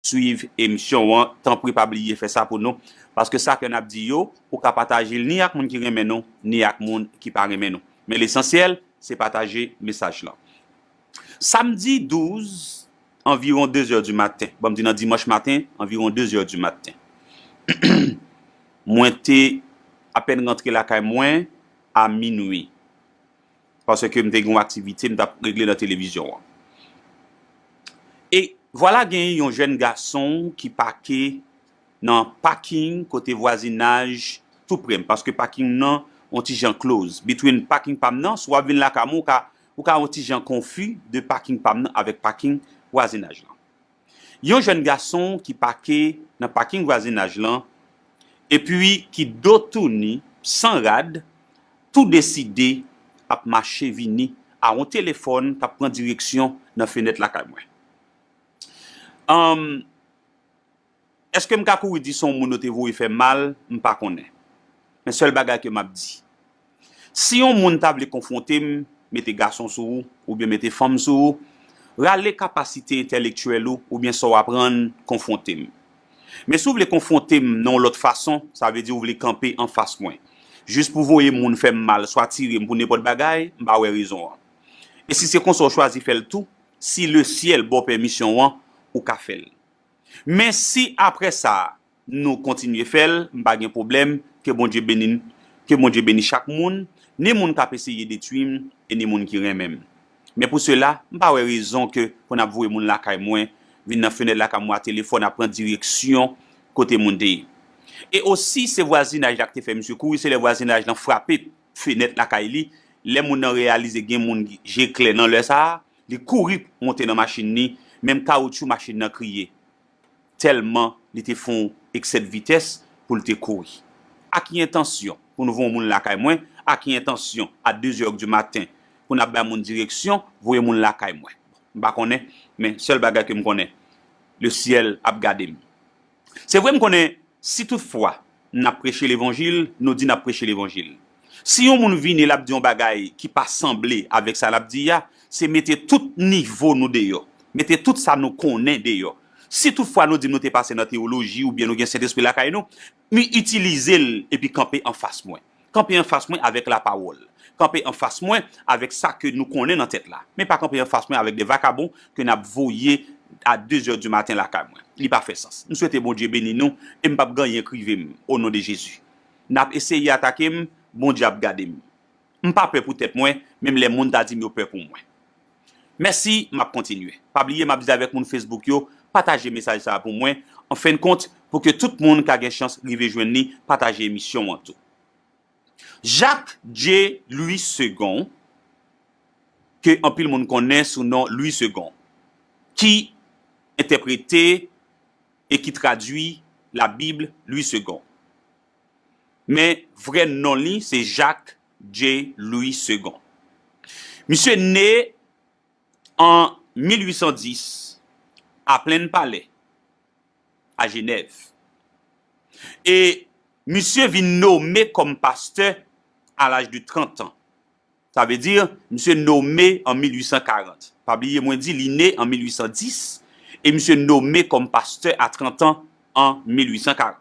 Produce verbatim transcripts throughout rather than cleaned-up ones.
swiv emisyon an, tanpri pa bliye fè sa pou nou, paske sa ke n ap di yo, ou ka pataje l ni ak moun ki renmen nou, ni ak moun ki pa renmen nou. Men lesansyèl, se pataje mesaj lan. Samdi douz, anviwon de zè di maten, bon, m di nan dimanch maten, anviwon de zè di maten, mwen te apèn rantre lakay mwen a minwi, paske m te gen yon aktivite m t ap regle nan televizyon an. E vwala, genyen yon jèn gason ki pake nan paking kote vwazinaj tou pre m, paske paking nan yon ti jan close. Between paking pa m nan, si w ap vin lakay mwen, ou ka, ou ka yon ti jan konfi de paking pa m nan avèk paking vwazinaj lan. Yon jèn gason ki pake nan paking vwazinaj lan, epi ki do touni, san rad, tou deside ap mache vini a yon telefòn k ap pran direksyon nan fenèt lakay mwen. Anm, èske m ka kouri di se yon moun yo te voye fè m mal? M pa konnen. Men sèl bagay ke m ap di, si yon moun ta vle konfwonte m, mete gason sou ou, oubyen mete fanm sou ou, rale kapasite entèlektyèl ou, oubyen sa w aprann, konfwonte m. Men si w vle konfwonte m nan yon lòt fason, sa vle di w vle kanpe anfas mwen, jis pou voye moun fè m mal, swa tire m pou nenpòt bagay, m pa wè rezon an. E si se konsa w chwazi fè l tou, si lesyèl ba w pèmisyon an, ou ka fè l. Men si apre sa, nou kontinye fè l, m pa gen pwoblèm, ke Bondye beni n, ke Bondye beni chak moun, ni moun k ap eseye detwi m, e ni moun ki renmen m. Men pou sela, m pa wè rezon ke pou n ap voye moun lakay mwen, vin nan fenèt lakay mwen a telefòn, ap pran direksyon kote moun te ye. E osi, se vwazinaj la ki te fè misye kouri, se lè vwazinaj lan frape fenèt lakay li, lè moun nan reyalize gen moun je klè nan lè sa a, li kouri monte nan machin li, menm kawotchou machin nan kriye. Tèlman li te fè yon eksè de vitès pou l te kouri. A ki entansyon pou nou voye yon moun lakay mwen? A ki entansyon a de zè di maten pou n ap bay moun direksyon, voye moun lakay mwen? M pa konnen, men sèl bagay ke m konnen, lesyèl ap gade m. Se vre, m konnen si toutfwa n ap preche levanjil, nou di n ap preche levanjil. Si yon moun vini, l ap di yon bagay ki pa sanble avèk sa l ap di a, se mete tout nivo nou deyò. Mete tout sa nou konnen deyò. Si toutfwa nou di nou te pase nan teyoloji oubyen nou gen Sentespri lakay nou, mi itilize l epi kanpe anfas mwen. Kanpe anfas mwen avèk lapawòl. Kanpe anfas mwen avèk sa ke nou konnen nan tèt la. Men pa kanpe anfas mwen avèk de vakabon ke n ap voye a de zè di maten lakay mwen. Li pa fè sans. M swete Bondye beni nou e m p ap gen anyen k rive m, o non de Jezi. N ap eseye atake m, Bondye ap gade m. M pa pè pou tèt mwen, menm lè moun ta di m yo pè pou mwen. Mèsi, m ap kontinye. Pa bliye, m ap di avèk moun Facebook yo, pataje mesaj sa a pou mwen. Anfendkont, pou ke tout moun ka gen chans rive jwenn li, pataje emisyon an tou. Jacques J. Louis Segond, ke anpil moun konnen sou non Louis Segond, ki entèprete e ki tradui Labib Louis Segond. Men vrè non li se Jacques J. Louis Segond. Misye ne an mil uit san dis a Plenn Palè, a Jenèv. E misye vin nome kòm pastè a laj de trant an. Sa vle di, misye nome an mil uit san karant. Pa bliye, mwen di li ne an mil uit san dis e misye nome kòm pastè a trant an an mil uit san karant.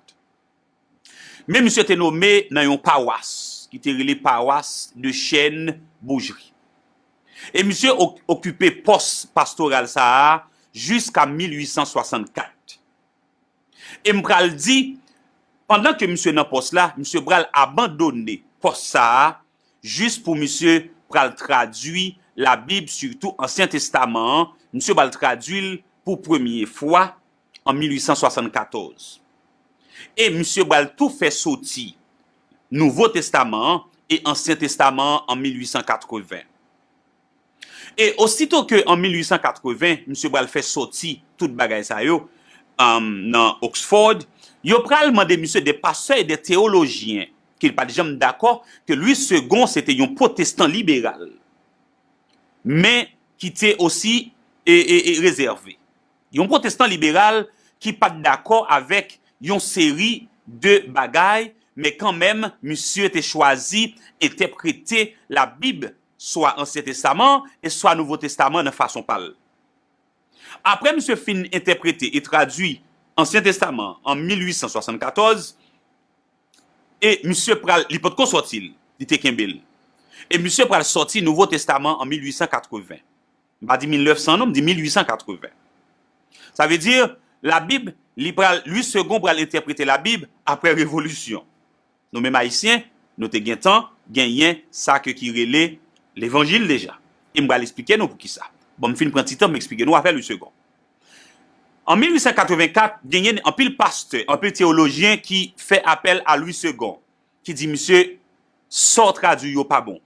Men misye te nome nan yon pawas ki te rele pawas de Chêne Bougerie. E misye ok- okipe pòs pastoral sa a jiska mil uit san swasannkat. E m pral di, pandan ke misye nan pòs la, misye pral abandone pòs sa a jis pou misye pral tradui Labib, sitou Ansyen Testaman an. Misye pral tradui l pou premye fwa an mil uit san swasannkatòz. E misye pral tou fè soti Nouvo Testaman an e Ansyen Testaman an an mil uit san katreven. E osito ke an mil uit san katreven, misye pral fè soti tout bagay sa yo, um, nan Oxford, yo pral mande misye de pastè e de teyolojyen ke l pa t janm dakò ke Louis Segond se te yon pwotestan liberal, men ki te osi e, e, e rezève. Yon pwotestan liberal ki pa t dakò avèk yon seri de bagay, men kanmenm, misye te chwazi entèprete Labib, swa Ansyen Testaman e swa Nouvo Testaman nan fason pa l. Apre misye fin entèprete e tradui Ansyen Testaman an mil uit san swasannkatòz, e misye pral, li potko sòti l, li te kenbe l. E misye pral sòti Nouvo Testaman an mil uit san katreven. M pa di mil nèf san non, m di mil uit san katreven. Sa vle di, Labib, li pral, Louis Segond pral entèprete Labib apre revolisyon. Nou menm Ayisyen, nou te gentan genyen sa ke ki rele levanjil deja. E m pral eksplike nou poukisa. Bon, m fin pran ti tan m eksplike nou afè Louis Segond. An mil uit san katreven kat, genyen anpil pastè, anpil teyolojyen ki fè apèl a Louis Segond, ki di misye, sa w tradui yo pa bon.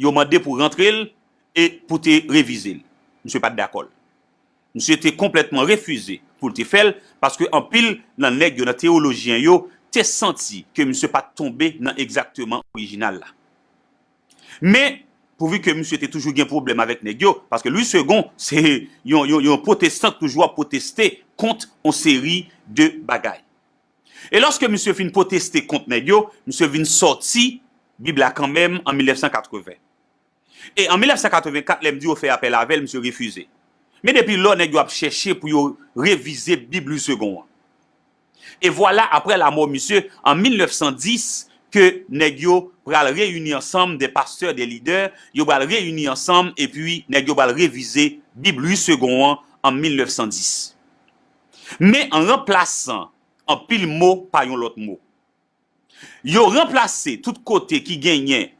Yo mande pou rantre l e pou te revize l. Misye pa t dakò l. Misye te konplètman refize pou l te fè l, paske anpil nan nèg yo, nan teyolojyen yo, te santi ke misye pa t tonbe nan egzakteman orijinal la. Men, pouvi ke misye te toujou gen pwoblèm avèk nèg yo, paske Louis Segond se yon, yon, yon pwotestan ki toujou ap pwoteste kont yon seri de bagay. E lòske misye fin pwoteste kont nèg yo, misye vin sòti Bib la kanmenm an mil nèf san katreven. E an mil nèf san katreven kat, lè m di yo fè apèl avè l, misye refize. Men depi lò, nèg yo ap chèche pou yo revize Bib Louis Segond an. E vwala, apre lamò misye, an mil nèf san dis, ke nèg yo pral reyini ansanm, de pastè, de lidè, yo pral reyini ansanm, epi nèg yo pral revize Bib Louis Segond an an mil nèf san dis. Men an ranplasan anpil mo pa yon lòt mo. Yo ranplase tout kote ki genyen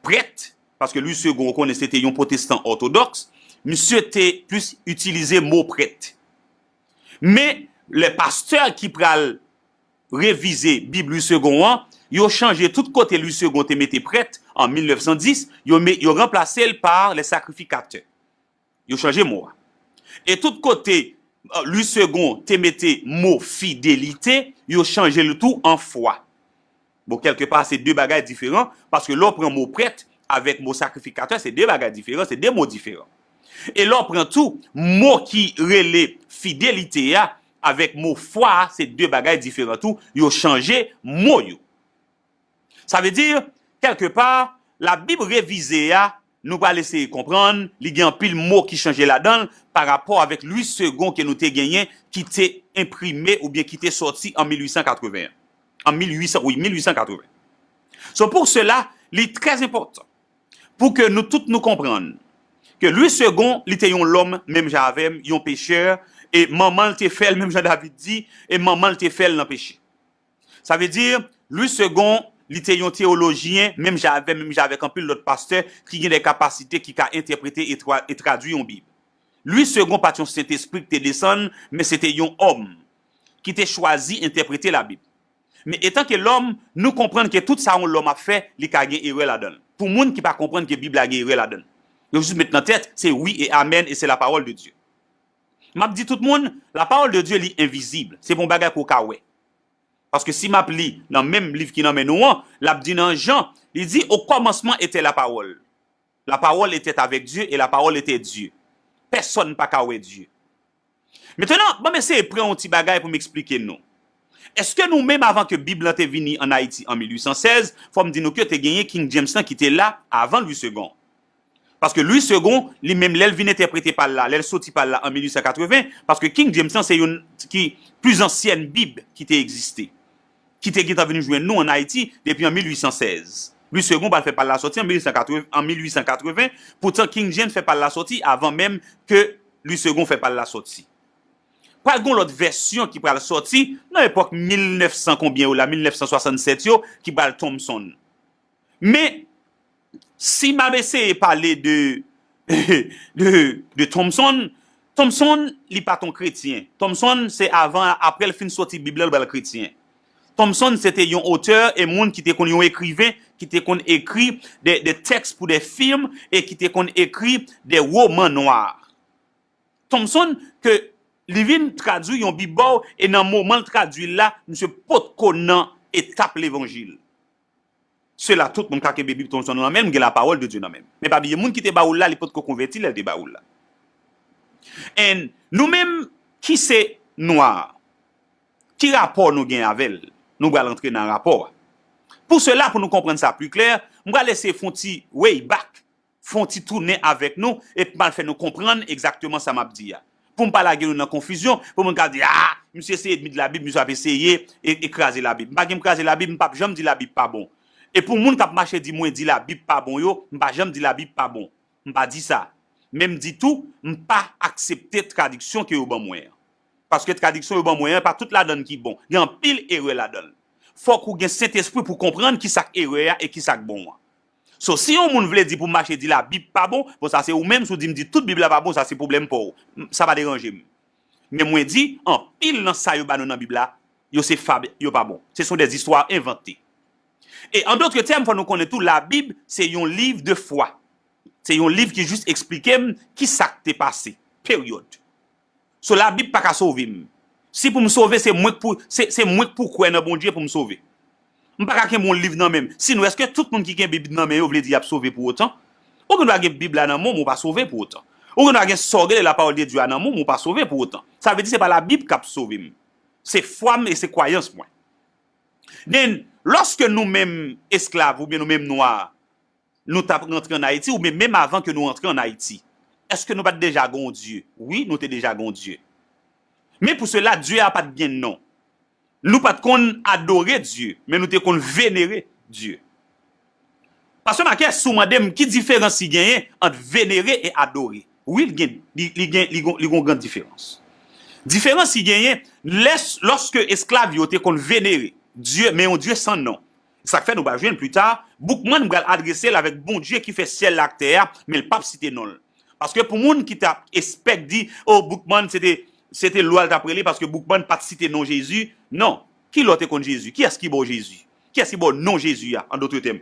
prèt, paske Louis Segond, ou konnen, se te yon pwotestan òtodòks, misye te plis itilize mo prèt. Men, lè pastè ki pral revize Bib Louis Segond an, yo chanje tout kote Louis Segond te mete prèt an mil nèf san dis, yo, me, yo ranplase l pa les sacrificateurs. Yo chanje mo a. E tout kote, euh, Louis Segond te mete mo fidelite, yo chanje l tou an fwa. Bon, kèlkepa, se de bagay diferan, paske lè w pran mo prèt avèk mo sakrifikatè, se de bagay diferan, se de mo diferan. E lè w pran tou mo ki rele fidelite a avèk mo fwa a, se de bagay diferan tou, yo chanje mo yo. Sa vle di, kèlkepa, Labib revize a, nou pral eseye konprann, li gen anpil mo ki chanje ladan l pa rapò avèk Louis Segond ke nou te genyen, ki te enprime oubyen ki te sòti an mil uit san katreven. An mil uit san, wi, mil uit san katreven. So, pou sela, li trè enpòtan pou ke nou tout nou konprann ke Louis Segond, li te yon lòm menm jan avè m, yon pechè, e manman l te fè l, menm jan David di, e manman l te fè l nan peche. Sa vle di, Louis Segond, li te yon teyolojyen, menm jan avè m, menm jan avèk anpil lòt pastè ki gen de kapasite ki ka entèprete e tra-, e tradui yon Bib. Louis Segond pa t yon Sentespri ki te desann, men se te yon òm ki te chwazi entèprete Labib. Men etanke lòm, nou konprann ke tout sa yon lòm ap fè, li ka gen erè ladan l. Pou moun ki pa konprann ke Bib la gen erè ladan l, yo jis met nan tèt, se wi e amèn, e se la parole de Dieu. M ap di tout moun, la parole de Dieu, li envizib. Se pa yon bagay ke w ka wè. Paske si m ap li nan menm liv ki nan men nou an, l ap di nan Jan, li di, au commencement était la parole. La parole était avec Dieu et la parole était Dieu. Pèsonn pa ka wè Dye. Mentenan, ban m eseye pran yon ti bagay pou m eksplike nou. Èske nou menm, avan ke Bib lan te vini ann Ayiti an mil uit san sèz, fò m di nou ke te genyen King James lan ki te la avan Louis Segond? Paske Louis Segond, li menm, lè l vin entèprete pa l la, lè l soti pa l la an mil uit san katreven, paske King James lan se youn ki pli ansyèn Bib ki te egziste, ki te gentan vin jwenn nou ann Ayiti depi an mil uit san sèz. Louis Segond pral fè pa l la sòti an mil uit san katreven, an mil uit san katreven, poutan King James fè pa l la sòti avan menm ke Louis Segond fè pa l la sòti. Pral gen yon lòt vèsyon ki pral sòti nan epòk mil nèf san konbyen yo la, mil nèf san swasannsèt yo, ki pral Thompson. Men, si m ap eseye pale de, de, de Thompson, Thompson, li pa t yon kretyen. Thompson, se avan, apre l fin sòti Bib lan, l pral kretyen. Thompson, se te yon otè e moun ki te konn, yon ekriven, ki te konn ekri de, de tèks pou de fim e ki te konn ekri de woman nwa. Thompson, ke li vin tradui yon Bib ba w, e nan moman l tradui l la, misye potko nan etap levanjil. Sela tout moun ka kenbe Bib Thompson nan men l, m gen la parole de Dieu nan men m. Men pa bliye, moun ki te ba ou l la, li potko konvèti lè l te ba ou l la. And nou menm ki se nwa, ki rapò nou gen avè l? Nou pral antre nan rapò a. Pou sela, pou nou konprann sa pli klè, m pral eseye fè yon ti way back, fè yon ti tounen avèk nou, epi m al fè nou konprann egzakteman sa m ap di a. Pou m pa lage nou nan konfizyon, pou moun ka di, ah, misye se ènmi de Labib, misye ap eseye e, e kraze Labib. M pa gen m kraze Labib, m p ap janm di Labib pa bon. E pou moun k ap mache di mwen di Labib pa bon yo, m pa janm di Labib pa bon. M pa di sa. Men m di tou, m pa aksepte tradiksyon ke yo ban mwen an. Paske tradiksyon yo ban mwen an, pa tout ladan l ki bon. Gen anpil erè ladan l. Fòk ou gen Sentespri pou konprann ki sa k erè a e ki sa k bon an. So, si yon moun vle di pou m mache di Labib pa bon, bon, sa se ou menm, si w di m di tout Bib la pa bon, sa se pwoblèm pa w. M- Sa pa deranje m. Men mwen di, anpil nan sa yo ba nou nan Bib la, yo se fab, yo pa bon. Ce sont des histoires inventées. E an dòt tèm, fò nou konnen tou, Labib se yon liv de fwa. Se yon liv ki jis eksplike m ki sa k te pase. Peryòd. So Labib pa ka sove m. Si pou m sove, se mwen k pou, se, se mwen k pou kwè nan Bondye pou m sove. M pa ka kenbe yon liv nan men m. Sinon, èske tout moun ki gen Bib nan men yo vle di y ap sove pou otan? Ou gen dwa gen Bib la nan men w, men w pa sove pou otan. Ou gen dwa gen sa w rele la parole de Dieu a nan men w, men w pa sove pou otan. Sa vle di se pa Labib k ap sove m. Se fwa m e se kwayans mwen. Then, lòske nou menm esklav oubyen nou menm nwa, nou t ap rantre ann Ayiti, oubyen menm avan ke nou rantre ann Ayiti, èske nou pa t deja gen yon Dye? Wi, nou te deja gen yon Dye. Men pou sela, Dye a pa t gen non. Nou pa t konn adore Dye, men nou te konn venere Dye. Pastè Marquez, si w mande m ki diferans ki genyen ant venere e adore, wi, li gen, li, li gen, li gon, li gon gran diferans. Diferans ki genyen, lès, lòske esklav yo te konn venere Dye, men yon Dye san non. Sa k fè nou pral jwenn pita, Boukman pral adrese l avèk Bondye ki fè syèl la ak tè a, men l p ap site non l. Paske pou moun ki t ap espèk di, oh, Boukman se te, se te lwa l t ap rele paske Boukman pa t site non Jezi, non. Ki lè w te konn Jezi? Kiyès ki ba w Jezi? Kiyès ki ba w non Jezi a, an dòt tèm?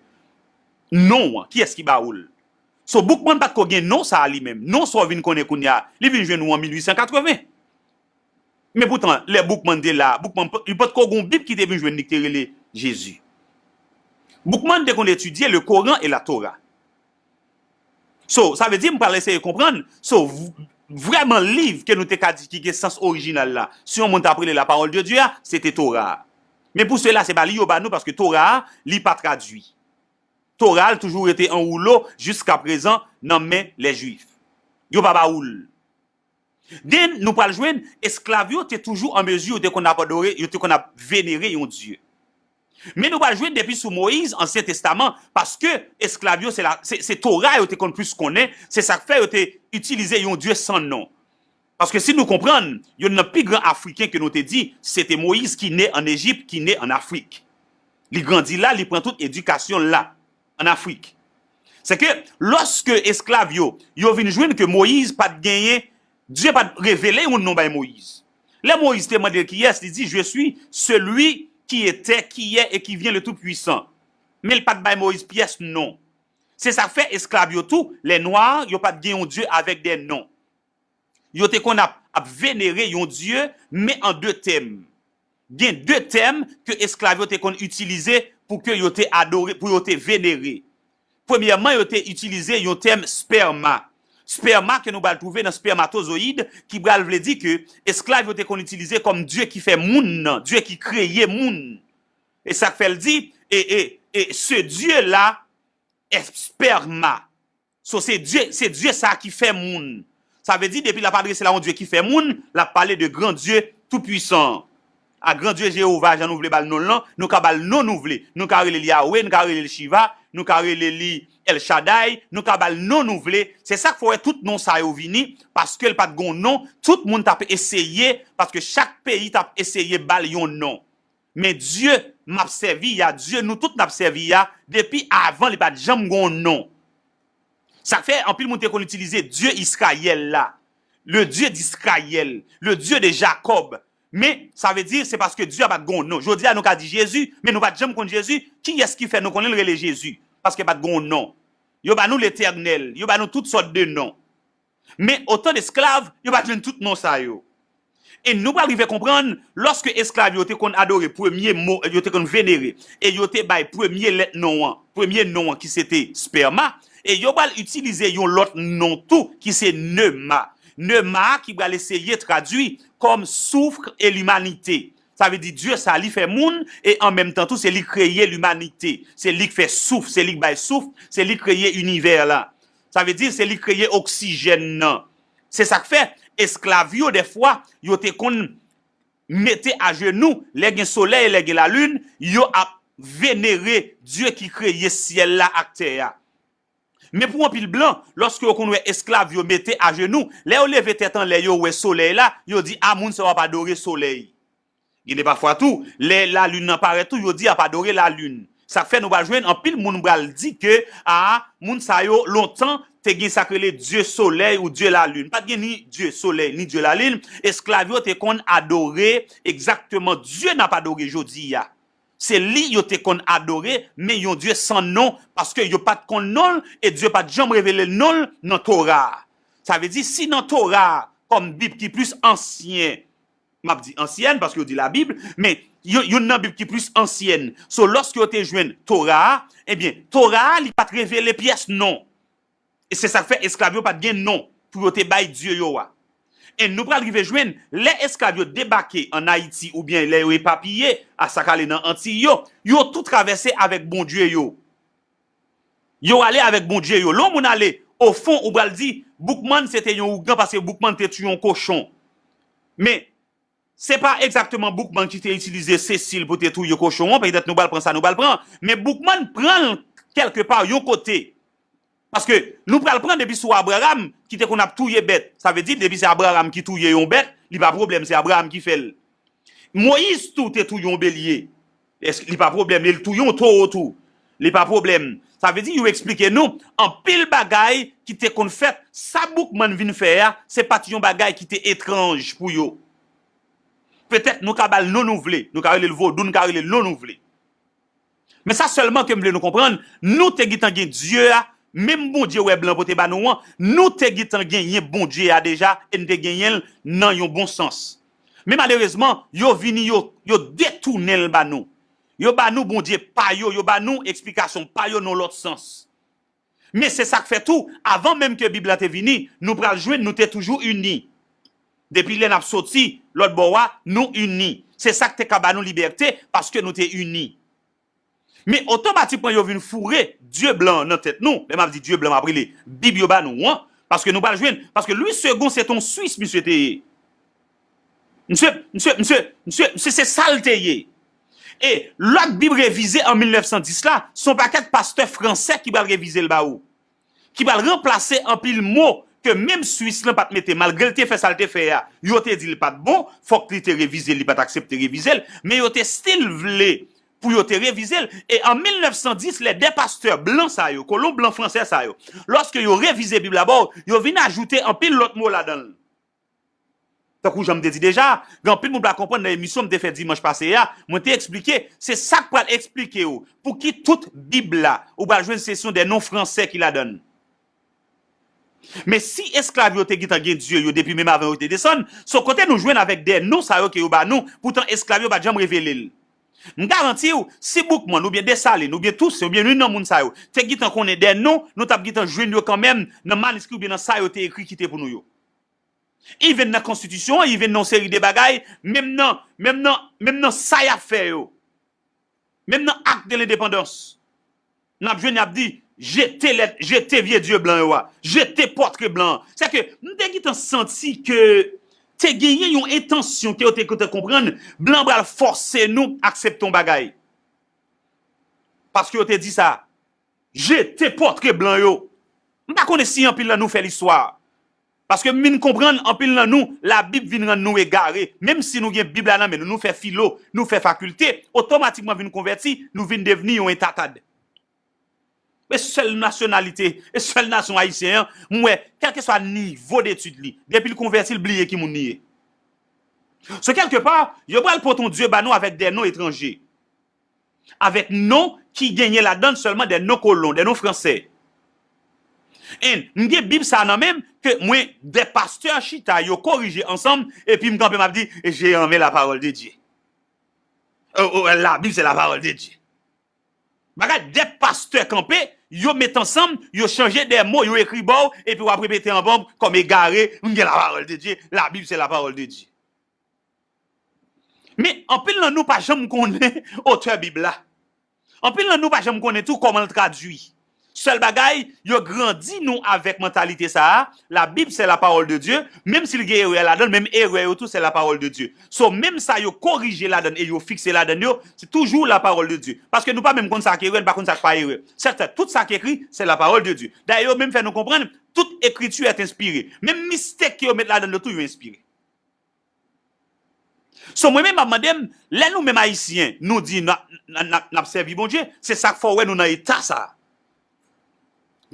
Non an, kiyès ki ba ou l? So, Boukman pa t ko gen non sa a li menm. Non sa w vin konnen kounye a, li vin jwenn ou an mil uit san katreven. Men poutan, lè Boukman te la, Boukman, li pa t ko gen yon Bib ki te vin jwenn li ki te rele Jezi. Boukman te konn etidye le Koran e la Tora. So, sa vle di, m pral eseye konprann. So, v- vrèman, liv ke nou te ka di ki gen sans orijinal la, si yon moun t ap rele la parole de Dieu a, se te Tora a. Men pou sela, se pa li yo ba nou, paske Tora a, li pa tradui. Tora a, l toujou rete an woulo jiska prezan nan men lè Jwif. Yo pa ba ou l. Then, nou pral jwenn, esklav yo te toujou an mezi, yo te konn ap adore, yo te konn ap venere yon Dye. Men nou pral jwenn depi sou Moyiz, Ansyen Testaman, paske esklav yo, se, la, se, se Tora yo te konn plis konnen, se sa k fè yo te itilize yon Dye san non. Paske si nou konprann, youn nan pi gran Afriken ke nou te di, se te Moyiz ki ne ann Ejip, ki ne ann Afrik. Li grandi la, li pran tout edikasyon l la, ann Afrik. Se ke lòske esklav yo, yo vin jwenn ke Moyiz pa t genyen, Dye pa t revele yon non bay Moyiz. Lè Moyiz te mande l kiyès, li di, Je suis celui qui était, qui est et qui vient, le Tout-Puissant. Men l pa t bay Moyiz pyès non. Se sa k fè esklav yo tou, lè nwa, yo pa t gen yon Dye avèk de non. Yo te konn ap, ap venere yon Dye, men an de tèm. Gen de tèm ke esklav yo te konn itilize pou ke yo te adore, pou yo te venere. Premyèman, yo te itilize yon tèm spèma. Spèma ke nou pral twouve nan spèmatozoyid, ki pral vle di ke esklav yo te konn itilize kòm Dye ki fè moun nan, Dye ki kreye moun. E sa k fè l di, e, e, e ce Dieu-là est sperma. So, se Dye, se Dye sa ki fè moun. Sa vle di, depi l ap adrese l a yon Dye ki fè moun, l ap pale de gran Dye toupuisan an. A gran Dye Jewova, jan nou vle ba l non l lan, nou ka ba l non nou vle. Nou ka rele l Yawe, nou ka rele l Chiva, nou ka rele li El Shaddai, nou ka ba l non nou vle. Se sa k fè w wè tout non sa yo vini, paske l pa t gen yon non, tout moun t ap eseye, paske chak peyi t ap eseye ba l yon non. Men Dye m ap sèvi a, Dye nou tout n ap sèvi a, depi avan li pa t janm gen yon non. Sa k fè anpil moun te konn itilize Dye Izrayèl la, le Dieu d'Israël, le Dieu de Jacob. Men, sa vle di, se paske Dye a pa t gen yon non. Jodi a, nou ka di Jezi, men nou pa t janm konn Jezi. Kiyès ki fè nou konnen l rele Jezi? Paske pa t gen yon non. Yo ba nou Letènèl, yo ba nou tout sòt de non. Men otan d esklav, yo pa t jwenn tout non sa yo. E nou pral rive konprann, lòske esklav yo te konn adore premye mo, yo te konn venere, e yo te bay premye lèt non an, premye non an ki se te spèma, e yo pral itilize yon lòt non tou ki se nema. Nema a ki pral eseye tradui kòm souffre et l'humanité. Sa vle di Dye sa li fè moun, e an menm tan tou se li kreye limanite. Se li k fè souf, se li k bay souf, se li k kreye inivè la. Sa vle di, se li kreye oksijèn nan. Se sa k fè, esklav yo, dèfwa, yo te konn mete ajenou, lè gen solèy, lè gen lalin, yo ap venere Dye ki kreye syèl la ak tè a. Men pou anpil blan, lòske yo konn wè esklav yo mete ajenou, lè yo leve tèt anlè, yo wè solèy la, yo di, a, moun sa yo ap adore solèy. Gen de pafwa tou, lè lalin nan parèt tou, yo di ap adore lalin. Sa k fè nou pral jwenn anpil moun pral di ke, a, moun sa yo lontan te gen sa k rele dye solèy ou dye lalin. Pa t gen ni dye solèy, ni dye lalin. Esklav yo te konn adore egzakteman dye n ap adore jodi a. Se li yo te konn adore, men yon dye san non, paske yo pa t konn non l, e Dye pa t janm revele non l nan Tora a. Sa vle di, si nan Tora a, kòm Bib ki plis ansyen, m ap di ansyèn, paske yo di Labib, men yo, youn nan Bib ki plis ansyèn. So, lòske yo te jwenn Tora a, ebyen, Tora a, li pa t revele pyès non. E se sa k fè esklav yo pa t gen non pou yo te bay dye yo a. E nou pral rive jwenn, lè esklav yo debake ann Ayiti oubyen lè yo epapiye, a sa k ale nan Antiy yo, yo tou travèse avèk bondye yo. Yo ale avèk bondye yo. Lè yon moun ale, ofon, ou pral di, Boukman se te yon ougan paske Boukman te touye yon kochon. Men, se pa egzakteman Boukman ki te itilize Sesil pou te touye kochon an, petèt nou pral pran sa, nou pral pran. Men Boukman pran l kèlkepa, yon kote. Paske nou pral pran depi sou Abraram ki te konn ap touye bèt. Sa vle di, depi se Abraram ki touye yon bèt, li pa pwoblèm, se Abraram ki fè l. Moyiz tou te touye yon belye. Èske li pa pwoblèm, li touye yon towo tou. Li pa pwoblèm. Sa vle di, yo eksplike nou anpil bagay ki te konn fèt. Sa Boukman vin fè a, se pa t yon bagay ki te etranj pou yo. Petèt nou ka ba l non nou vle, nou ka rele l vodou, nou ka rele l non nou vle. Men sa sèlman ke m vle nou konprann, nou te gentan gen Dye a, menm Bondye wè blan pote ba nou an, nou te gentan genyen Bondye a deja, e n te genyen l nan yon bon sans. Men malerezman, yo vini, yo, yo detounen l ba nou. Yo ba nou Bondye pa yo, yo ba nou eksplikasyon pa yo nan lòt sans. Men se sa k fè tou, avan menm ke Bib la te vini, nou pral jwenn nou te toujou ini. Depi lè n ap soti lòt bò a, nou ini. Se sa k te ka ba nou libète, paske nou te ini. Men otomatikman yo vin foure Dye blan an nan tèt nou. Lè m ap di Dye blan, m ap rele Bib yo ba nou an. Paske nou pral jwenn, paske Louis Segond se t on Swis misye te ye. Misye, misye, misye, misye, misye se sa l te ye. E lòt Bib revize an mil nèf san dis la, se yon pakèt pastè fransè ki pral revize l ba ou. Ki pral ranplase anpil mo ke menm Swis lan pa t mete, malgre l te fè sa l te fè a. Yo te di l pa t bon, fòk li te revize l, li pa t aksepte revize l, men yo te still vle pou yo te revize l. E an mil nèf san dis, lè de pastè blan sa yo, kolon blan fransè sa yo, lòske yo revize Bib la ba w, yo vin ajoute anpil lòt mo ladan l. Tankou jan m te di deja, gen anpil moun pa konprann nan emisyon m te fè dimanch pase a, mwen te eksplike, se sa k pral eksplike w pouki tout Bib la, ou pral jwenn se son de non fransè ki ladan l. Men si esklav yo te gentan gen dye yo depi menm avan yo te desann, se kote nou jwenn avèk de non sa yo ke yo ba nou, poutan esklav yo pa t janm revele l. M garanti w, si Boukman oubyen Desalin oubyen Tousen oubyen youn nan moun sa yo te gentan konnen de non, nou t ap gentan jwenn yo kanmenm nan maniskri oubyen nan sa yo te ekri kite pou nou yo. Even nan konstitisyon an, even nan yon seri de bagay, menm nan, menm nan, menm nan sa y ap fè yo. Menm nan Acte de l'Indépendance, n ap jwenn y ap di, jete lèt, jete vye dye blan yo a, jete pòtre blan an. Sèke m te gentan santi ke te genyen yon entansyon ke yo te gentan konprann, blan pral fòse nou aksepte yon bagay. Paske yo te di sa. Jete pòtre blan yo. M pa konnen si anpil nan nou fè listwa. Paske m vin konprann anpil nan nou, Labib vin rann nou egare. Menm si nou gen Bib la nan men nou, nou fè filo, nou fè fakilte, otomatikman vin konvèti, nou vin devni yon entatad. E sèl nasyonalite, e sèl nasyon ayisyen an, m wè, kèlkeswa nivo detid li, depi l konvèti, l bliye ki moun li ye. So, kèlkepa, yo pral pote yon dye ba nou avèk de non etranje. Avèk non ki genyen ladan l sèlman de non kolon, de non fransè. And m gen Bib sa nan men m ke mwen, de pastè chita, yo korije ansanm, epi m kanpe, m ap di, j'ai aimé la parole de Dieu. Oh, oh, la Bible, c'est la parole de Dieu. Bagay de pastè kanpe, yo met ansanm, yo chanje de mo, yo ekri ba w, epi w ap repete anba w kòm egare, m gen la parole de Dieu, la Bible, c'est la parole de Dieu. Men, anpil nan nou pa janm konnen otè Bib la. Anpil nan nou pa janm konnen tou kòman l tradui. Sèl bagay, yo grandi nou avèk mantalite sa a, la Bible c'est la parole de Dieu, menm si l gen erè ladan l, menm erè yo tou c'est la parole de Dieu. So, menm sa yo korije ladan l e yo fikse ladan l yo, se toujou la parole de Dieu. Paske nou pa menm konn sa k erè, nou pa konn sa k pa erè. Sètadi, tout sa k ekri, c'est la parole de Dieu. Dayè, yo menm fè nou konprann, tout écriture est inspirée. Menm mistake ke yo met ladan l yo tou, yo enspire. So, mwen menm, m ap mande m, lè nou menm Ayisyen, nou di n ap, n ap, n ap, n ap sèvi Bondye, se sa k fè w wè nou nan eta sa a.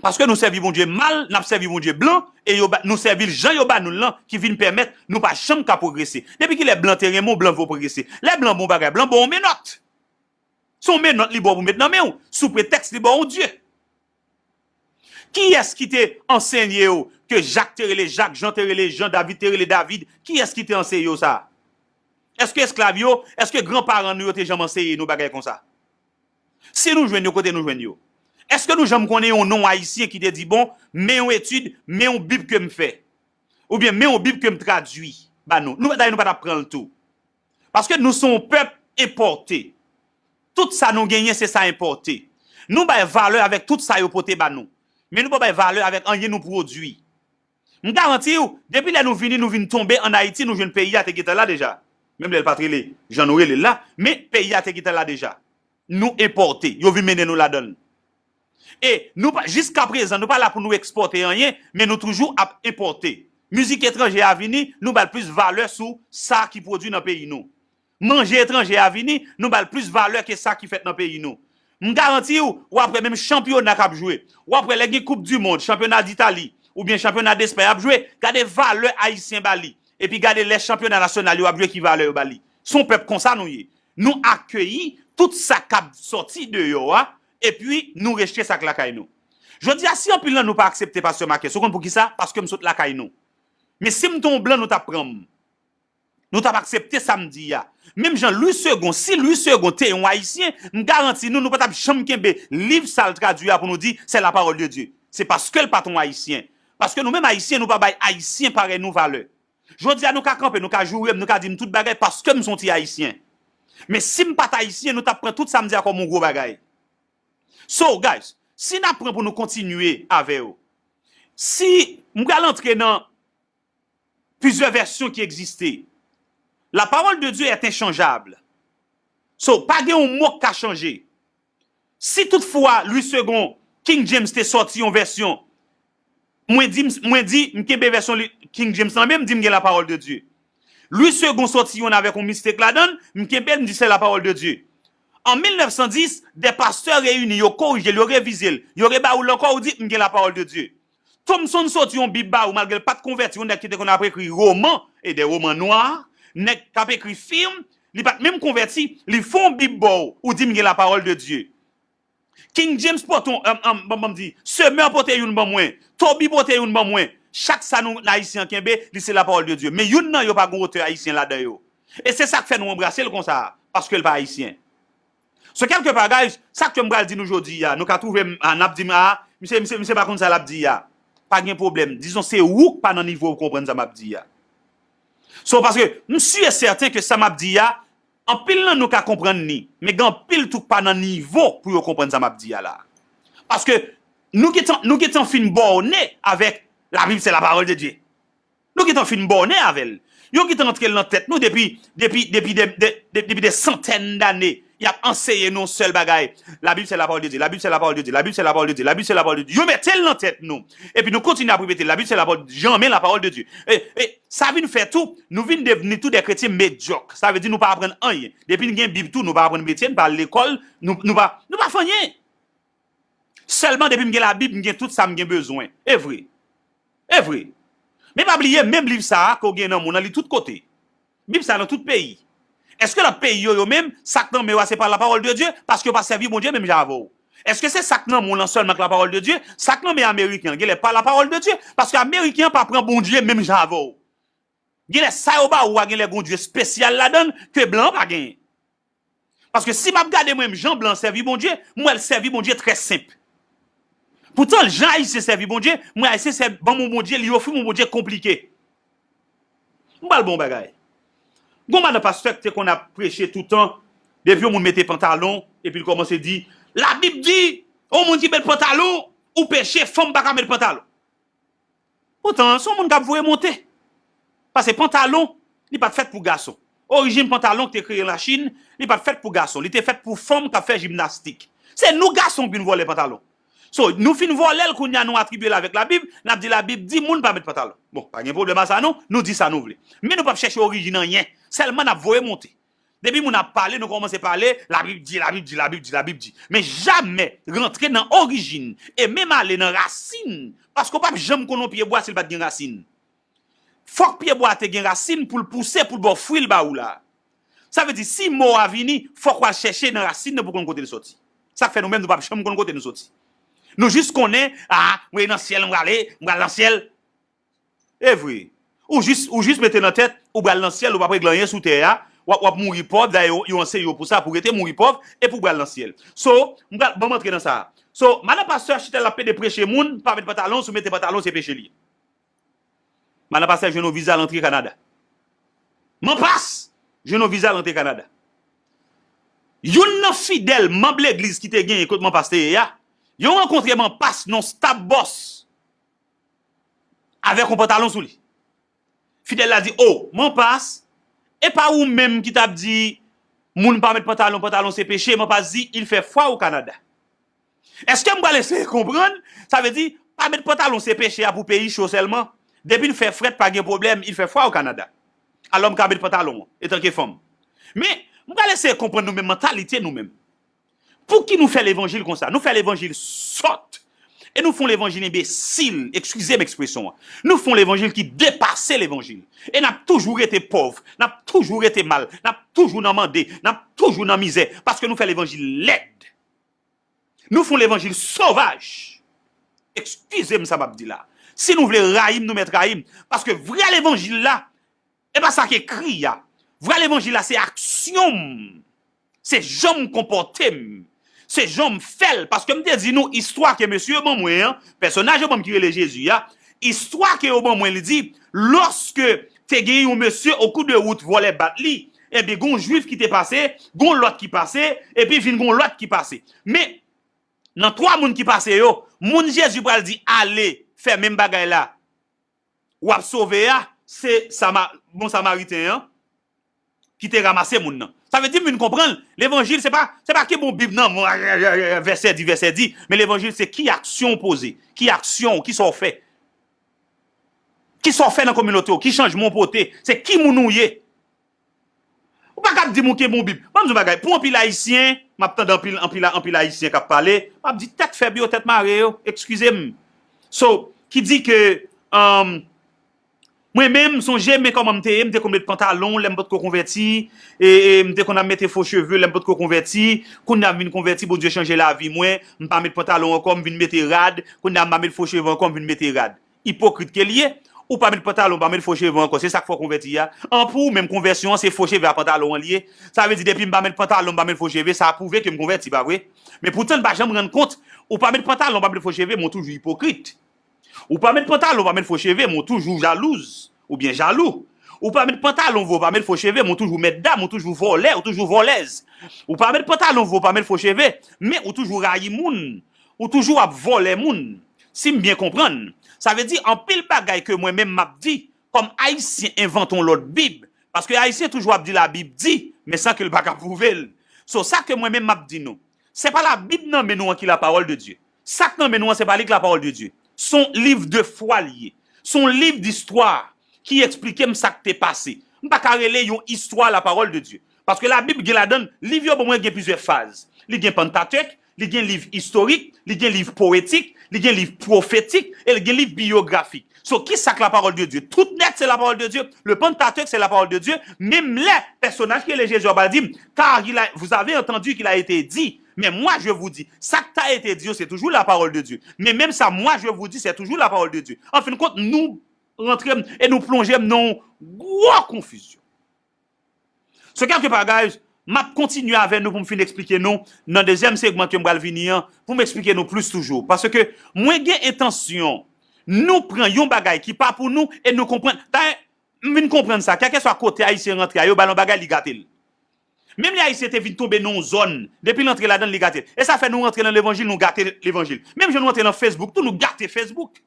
Paske nou sèvi Bondye mal, n ap sèvi Bondye blan, e yo ba, nou sèvi l jan yo ba nou l lan, ki vin pèmèt nou pa janm ka pwogrese. Depi kilè blan te renmen w, blan vle w pwogrese? Lè blan bon bagay, blan ba w menòt. Se yon menòt li ba w pou met nan men w, sou pretèks li ba w yon Dye. Kiyès ki te ansenye w ke Jak te rele Jak, Jan te rele Jan, David te rele David? Kiyès ki te anseye w sa? Èske esklav yo, èske granparan nou yo te janm anseye nou bagay konsa? Si nou jwenn yo, kote nou jwenn yo? Èske nou janm konnen yon non Ayisyen ki te di, bon, men yon etid, men yon Bib ke m fè? Oubyen men yon Bib ke m tradui ba nou? Nou, dayè, nou pa t ap pran l tou. Paske nou se yon pèp enpòte. Tout sa nou genyen, se sa enpòte. Nou bay valè avèk tout sa yo pote ba nou. Men nou pa bay valè avèk anyen nou pwodui. M garanti w, depi lè nou vini, nou vin tonbe ann Ayiti, nou jwenn peyi a te gentan la deja. Menm lè l pa t rele jan nou rele l la, men peyi a te gentan la deja. Nou enpòte, yo vin mennen nou ladan l. E nou pa, jiskaprezan, nou pa la pou nou ekspòte anyen, men nou toujou ap enpòte. Mizik etranje a vini, nou ba l plis valè sou sa ki pwodui nan peyi nou. Manje etranje a vini, nou ba l plis valè ke sa ki fèt nan peyi nou. M garanti w, w ap wè menm chanpyona k ap jwe. W ap wè lè gen Koup di Mond, chanpyona Ditali, oubyen chanpyona Despay ap jwe, gade valè Ayisyen ba li. Epi gade lè chanpyona nasyonal yo ap jwe, ki valè yo ba li. Se yon pèp konsa nou ye. Nou akeyi tout sa k ap sòti deyò a, epi nou rejte sa k lakay nou. Jodi a, si anpil nan nou pa aksepte Pastè Marcus, ou konn poukisa? Paske m sot lakay nou. Men si m te yon blan, nou t ap pran m. Nou t ap aksepte sa m di a. Menm jan Louis Segond, si Louis Segond te yon Ayisyen, m garanti nou, nou pa t ap janm kenbe liv sa l tradui a pou nou di, c'est la parole de Dieu. Se paske l pa t yon Ayisyen. Paske nou menm Ayisyen, nou pa bay Ayisyen parèy nou valè. Jodi a, nou ka kanpe, nou ka joure m, nou ka di m tout bagay paske m se yon ti Ayisyen. Men si m pa t Ayisyen, nou t ap pran tout sa m di a kòm yon gwo bagay. So, guys, si n ap pran pou nou kontinye avè yo, si m pral antre nan plizyè vèsyon ki egziste. La parole de Dieu est inchangeable. So, pa gen yon mo k ka chanje. Si toutfwa Louis Segond, King James te sòti yon vèsyon, mwen di, mwen di, m kenbe vèsyon li, King James lan, men m di m gen la parole de Dieu. Louis Segond sòti yon avèk yon mistake ladan l, m kenbe l, m di c'est la parole de Dieu. An mil nèf san dis, de pastè reyini, yo korije l, yo revize l, yo rebare w l ankò, ou di, m gen la parole de Dieu. Thompson soti yon Bib ba ou, malgre l pa t konvèti, yon nèg ki te konn ap ekri woman, e de woman nwa, nèg k ap ekri fim, li pa t menm konvèti, li fè yon Bib ba w, ou di m gen la parole de Dieu. King James pote yon, um, um, ban, ban m di, Semeur pote youn ban mwen, Toby pote youn ban mwen. Chak sa nou, Ayisyen an kenbe, li se la parole de Dieu. Men youn nan yo pa gen otè ayisyen ladan yo. E se sa k fè nou anbrase l konsa, paske l pa ayisyen. So, kèlke bagay, sa ke m pral di nou jodi a, nou ka twouve m, a, n ap di m, a, misye, misye, misye pa konn sa l ap di a. Pa gen pwoblèm. Dizon, se ou k pa nan nivo w konprann sa m ap di a. So, paske m si e sèten ke sa m ap di a, anpil nan nou ka konprann li, men gen anpil tou k pa nan nivo pou yo konprann sa m ap di a la. Paske nou gentan, nou gentan fin bòne avèk la Bible, c'est la parole de Dieu. Nou gentan fin bòne avè l. Yo gentan antre l nan tèt nou depi, depi, depi de, de, de, depi de santèn dane. Y ap anseye nou yon sèl bagay. La Bible, c'est la parole de Dieu. La Bible, c'est la parole de Dieu. La Bible, c'est la parole de Dieu. La Bible, c'est la parole de Dieu. Yo mete l nan tèt nou. Epi nou kontinye ap repete, la Bible, c'est la parole, janmen la parole de Dieu. E, e sa vin fè tou, nou vin devni tou de kretyen medyòk. Sa vle di nou pa aprann anyen. Depi n gen Bib tou, nou pa aprann metye, n pa al lekòl, nou, nou pa, nou pa fè anyen. Sèlman depi m gen Labib, m gen tout sa m gen bezwen. E vre. E vre. Men pa bliye, menm liv sa a ke w gen nan men w nan, li tout kote. Bib sa a nan tout peyi. Èske lòt peyi yo, yo menm, sa k nan men yo a, se pa la parole de Dieu, paske yo pa sèvi Bondye menm jan avè w? Èske se sa k nan men w lan sèlman k la parole de Dieu? Sa k nan men Ameriken an, genlè pa la parole de Dieu, paske Ameriken an pa pran Bondye menm jan avè w. Genlè sa yo ba ou a, genlè gen yon Dye espesyal ladan l ke blan an pa genyen. Paske si m ap gade mwen menm jan blan an sèvi Bondye, m wè l sèvi Bondye trè senp. Poutan, jan Ayisyen sèvi Bondye, m wè Ayisyen sèvi, ban m yon Bondye, li ofri m yon Bondye konplike. M pral ba w yon bagay. Gon madan pastè ki te konn ap preche toutan, depi yon moun mete pantalon, epi l kòmanse di, Labib di, yon moun ki met pantalon, ou peche, fanm pa ka met pantalon. Poutan, se yon moun k ap voye monte. Paske pantalon, li pa t fèt pou gason. Orijin pantalon ki te kreye an Lachin, li pa t fèt pou gason. Li te fèt pou fanm k ap fè jimnastik. Se nou gason ki vin vòlè pantalon. So, nou fin vòlè l, kounye a nou atribye l avèk Labib, n ap di Labib di moun pa met pantalon. Bon, pa gen pwoblèm a sa non, nou di sa nou vle. Men nou p ap chèche orijin anyen, sèlman n ap voye monte. Depi moun ap pale, nou kòmanse pale, Labib di, Labib di, Labib di, Labib di. Men jamè rantre nan orijin, e menm ale nan rasin, paske w p ap janm konn yon pyebwa si l pa t gen rasin. Fòk pyebwa a te gen rasin pou l pouse, pou l ba w fwi l ba ou la. Sa vle di, si mò a vini, fòk w al chèche nan rasin nan pou w konn kote l sòti. Sa k fè nou menm, nou p ap janm konn kote nou sòti. Nou jis konnen, a, mwen nan syèl, m prale, m pral nan syèl. E vre. Ou jis, ou jis mete nan tèt, ou pral nan syèl, ou p ap regle anyen sou tè a, w ap, w ap mouri pòv, dayè yo, yo anseye w pou sa, pou rete mouri pòv, epi w pral nan syèl. So, m pral, ban m antre nan sa a. So, madan pastè Chitel ap pede preche moun, pa met pantalon, si w mete pantalon, se peche li ye. Madan pastè jwenn yon viza, l antre Kanada. Manpas jwenn yon viza, l antre Kanada. Youn nan fidèl manm legliz ki te genyen kot Manpas te ye a, yo rankontre Manpas nan Stab Bòs avèk yon pantalon sou li. Fidèl la di, "O, Manpas, e pa ou menm ki t ap di moun pa met pantalon, pantalon se peche?" Manpas di, "Il fait froid au Canada." Èske m pral eseye konprann? Sa vle di, pa met pantalon se peche a pou peyi cho sèlman. Depi l fè frèt, pa gen pwoblèm, il fait froid au Canada. Alò m ka met pantalon, etanke fanm. Men, m pral eseye konprann nou menm, mantalite nou menm. Pouki nou fè levanjil konsa? Nou fè levanjil sòt. E nou fè yon levanjil enbesil, eskize m ekspresyon an. Nou fè yon levanjil ki depase levanjil. E n ap toujou rete pòv, n ap toujou rete mal, n ap toujou nan mande, n ap toujou nan mizè, paske nou fè levanjil lèd. Nou fè yon levanjil sovaj. Eskize m sa m ap di la. Si nou vle rayi m, nou mèt rayi m. Paske vrè levanjil la, e pa sa k ekri a. Vrè levanjil la, se aksyon m. Se jan m konpòte m. Se jan m fè l. Paske m te di nou istwa ke mesye yo ban mwen an, pèsonaj yo ban m ki rele Jezi a, istwa ke yo ban mwen, li di, lòske te gen yon mesye o kou de wout vòlè bat li, ebyen, gon jwif ki te pase, gon lòt ki pase, epi vin gon lòt ki pase. Men, nan twa moun ki pase yo, moun Jezi pral di, "Ale, fè menm bagay la, w ap sove a," se Sama-, bon Samariten an ki te ranmase moun nan. Sa vle di, m vin konprann, levanjil, se pa, se pa ki bon Bib nan, vèsè di, vèsè di, men levanjil, se ki aksyon w poze, ki aksyon w, ki sa w fè. Ki sa w fè nan kominote w, ki chanjman w pote, se ki moun ou ye. Ou pa kab di m ou kenbe yon Bib. Ban m di yon bagay, pou anpil Ayisyen, m ap tande anpil, anpil, anpil Ayisyen k ap pale, m ap di tèt fèb yo, tèt mare yo, eskize m. So, ki di ke, um, mwen menm, m sonje, men kòman m te ye, m te konn met pantalon lè m potko konvèti, e, e m te konn ap mete fo cheve lè m potko konvèti, kounye a m vin konvèti, Bondye chanje lavi mwen, m pa met pantalon ankò, m vin mete rad, kounye a m pa met fo cheve ankò, m vin mete rad. Ipokrit ke l ye. Ou pa met pantalon, pa met fo cheve ankò. Se sa k fè w konvèti a. An pou ou menm, konvèsyon an, se fo cheve a pantalon an li ye. Sa vle di, depi m pa met pantalon, m pa met fo cheve, sa pwouve ke m konvèti, pa vre? Men poutan, n pa janm rann kont. Ou pa met pantalon, pa met fo cheve, men w toujou ipokrit. Ou pa met pantalon, pa met fo cheve, men w toujou jalouz oubyen jalou. Ou pa met pantalon, vre, w pa met fo cheve, men w toujou mèt dam, w toujou vòlè, w toujou vòlèz. Ou pa met pantalon, vre, w pa met fo cheve, men w toujou rayi moun. Ou toujou ap vòlè moun. Si m byen konprann, sa vle di anpil bagay ke mwen menm m ap di kòm Ayisyen envante yon lòt Bib. Paske Ayisyen toujou ap di Labib di, men san ke l pa ka pwouve l. So, sa ke mwen menm m ap di nou, se pa Labib nan men nou an ki la parole de Dieu. Sa k nan men nou an, se pa li k la parole de Dieu. Se yon liv de fwa li ye. Se yon liv distwa ki eksplike m sa k te pase. M pa ka rele yon istwa la parole de Dieu. Paske Labib gen ladan l, liv yo ban mwen gen plizyè faz. Li gen Pantatèk, li gen liv istorik, li gen liv powetik, li gen liv pwofetik, e li gen liv biyografik. So, ki sa k la parole de Dieu? Tout nèt se la parole de Dieu. Le Pentateuque, c'est la parole de Dieu. Menm lè pèsonaj ki rele Jezi a pral di m, car il a, vous avez entendu qu'il a été dit, mais moi je vous dis, sa k ta été di yo, se toujou la parole de Dieu. Men menm sa, moi je vous dis, se toujou la parole de Dieu. An fin de kont, nou rantre m e nou plonje m nan yon gwo konfizyon. So, kèlke pa, guys, m ap kontinye avè nou pou m fin eksplike nou nan dezyèm segman ke m pral vini an, pou m eksplike nou plis toujou. Paske mwen gen entansyon nou pran yon bagay ki pa pou nou e nou konprann. Dayè, m vin konprann sa, kèlkeswa kote Ayisyen rantre a, yo ba l yon bagay, li gate l. Menm lè Ayisyen te vin tonbe nan yon zòn, depi l antre ladan l, li gate l. E sa fè nou rantre nan levanjil, nou gate levanjil. Menm jan nou antre nan Facebook tou, nou gate Facebook.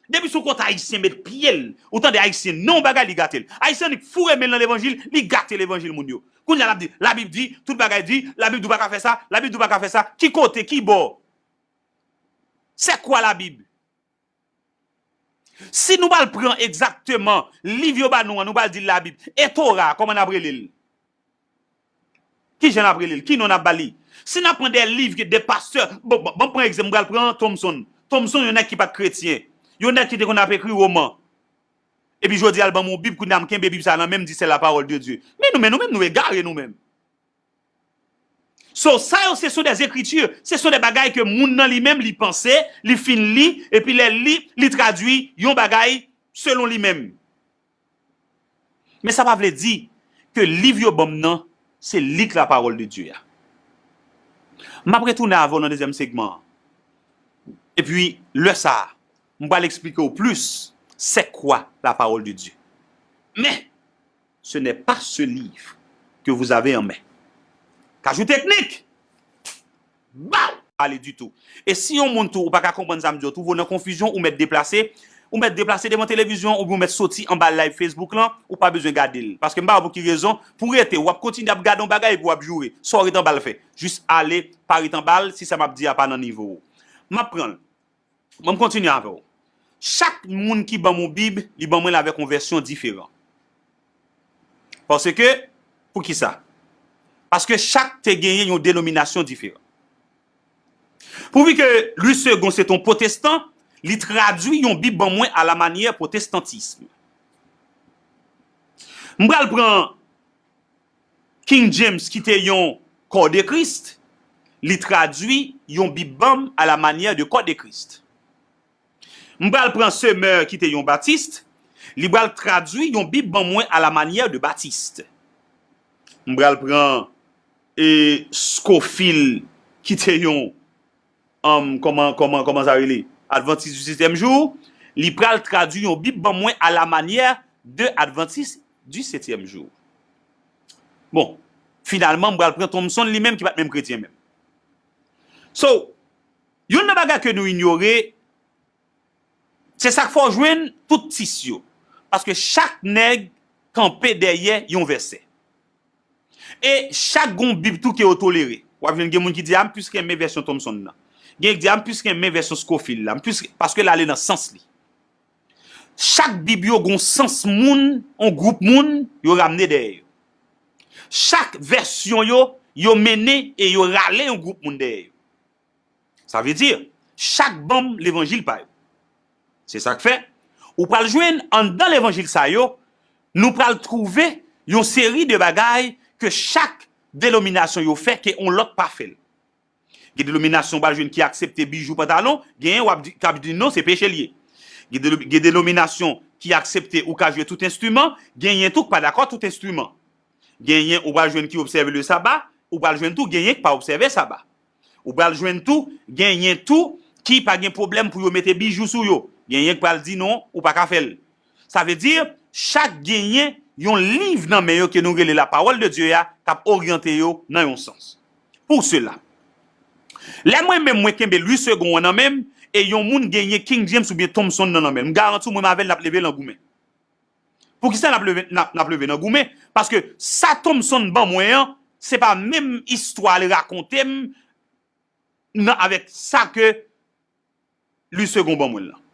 Depi sou kont Ayisyen met pye l, ou tande Ayisyen nan yon bagay, li gate l. Ayisyen annik foure men l nan levanjil, li gate levanjil moun yo. Kounye a l ap di, Labib di, tout bagay di, Labib di w pa ka fè sa, Labib di w pa ka fè sa. Ki kote, ki bò? C'est quoi la Bible? Si nou pral pran egzakteman liv yo ba nou an, nou pral di l Labib. E Tora, kòman n ap rele l? Ki jan n ap rele l? Ki non n ap ba li? Si n ap pran de liv ke de pastè, bon, bon, bon, pran egzanp, m pral pran Thompson. Thompson, yon nèg ki pa t kretyen. Yon nèg ki te konn ap ekri woman. Epi jodi a, l ban m yon Bib, kounye a m kenbe Bib sa nan men m, di c'est la parole de Dieu. Men nou, men nou menm, nou egare nou menm. So, sa yo, ce sont des écritures, ce sont des bagay ke moun nan li menm, li panse, li fin li, epi lè l li, li tradui yon bagay selon li menm. Men sa pa vle di ke liv yo ban m nan, se li k la parole de Dieu a. M ap retounen avè w nan dezyèm segman an. Epi, lè sa a, m pral eksplike w plis, c'est quoi la parole de Dieu. Men, ce n'est pas ce livre que vous avez en main. Kajou teknik! Baw! Ale ditou. E si yon moun tou, ou pa ka konprann sa m di w, twouve w nan konfizyon, ou mèt deplase, ou mèt deplase devan televizyon, oubyen ou mèt soti anba live Facebook lan, ou pa bezwen gade l. Paske m pa wè pou ki rezon, pou rete, w ap kontinye ap gade yon bagay epi w ap joure. Sa w ret anba l fè? Jis ale, pa ret anba l, si sa m ap di a pa nan nivo w. M ap pran l. Bon, m kontinye avè w. Chak moun ki ban m yon Bib, li ban mwen l avèk yon vèsyon diferan. Paske, poukisa? Paske chak te genyen yon denominasyon diferan. Pouvi ke Louis Segond se t on pwotestan, li tradui yon Bib ban mwen à la manière protestantisme. M pral pran King James ki te yon Corps de Christ, li tradui yon Bib ban m à la manière de Corps de Christ. M pral pran Semeur ki te yon Batis, li pral tradui yon Bib ban mwen à la manière de Baptiste. M pral pran e Scofield ki te yon um, kòman, kòman, kòman sa rele? Adventiste du septième jour, li pral tradui yon Bib ban mwen à la manière de Adventiste du septième jour. Bon, finalman, m pral pran Thompson li menm ki pa t menm kretyen menm. So, youn nan bagay ke nou inyore, se sa k fè w jwenn tout tis yo. Paske chak nèg kanpe dèyè yon vèsè. E chak gon Bib tou ke yo tolere. W ap jwenn gen moun ki di, a, m plis renmen vèsyon Thompson nan. Gen ki di, a, m plis renmen vèsyon Scofield la. M plis, paske l ale nan sans li. Chak Bib yo gon sans moun, on gwoup moun, yo ramne dèyè yo. Chak vèsyon yo, yo mennen e yo rale yon gwoup moun dèyè yo. Sa vle di, chak ban m levanjil pa yo. Se sa k fè, ou pral jwenn anndan levanjil sa yo, nou pral twouve yon seri de bagay ke chak denominasyon yo fè ke on lòt pa fè l. Gen denominasyon w pral jwenn ki aksepte bijou pantalon, genyen w ap di, k ap di non, se peche l ye. Gen de, gen denominasyon ki aksepte ou ka jwe tout enstriman, genyen tou k pa dakò tout enstriman. Genyen ou pral jwenn ki obsève le saba, ou pral jwenn tou genyen k pa obsève saba. Ou pral jwenn tou, genyen tou ki pa gen pwoblèm pou yo mete bijou sou yo. Genyen k pral di non, ou pa ka fè l. Sa vle di, chak genyen yon liv nan men yo ke nou rele la parole de Dieu a, k ap oryante yo nan yon sans. Pour cela, lè mwen menm mwen kenbe Louis Segond an nan men m, e yon moun genyen King James oubyen Thompson nan nan men l, m garanti w mwen m avè l n ap leve l an goumen. Poukisa n ap leve, n ap, n ap leve nan goumen? Paske sa Thompson ban mwen an, se pa menm istwa l rakonte m nan avèk sa ke Louis Segond ban mwen l lan.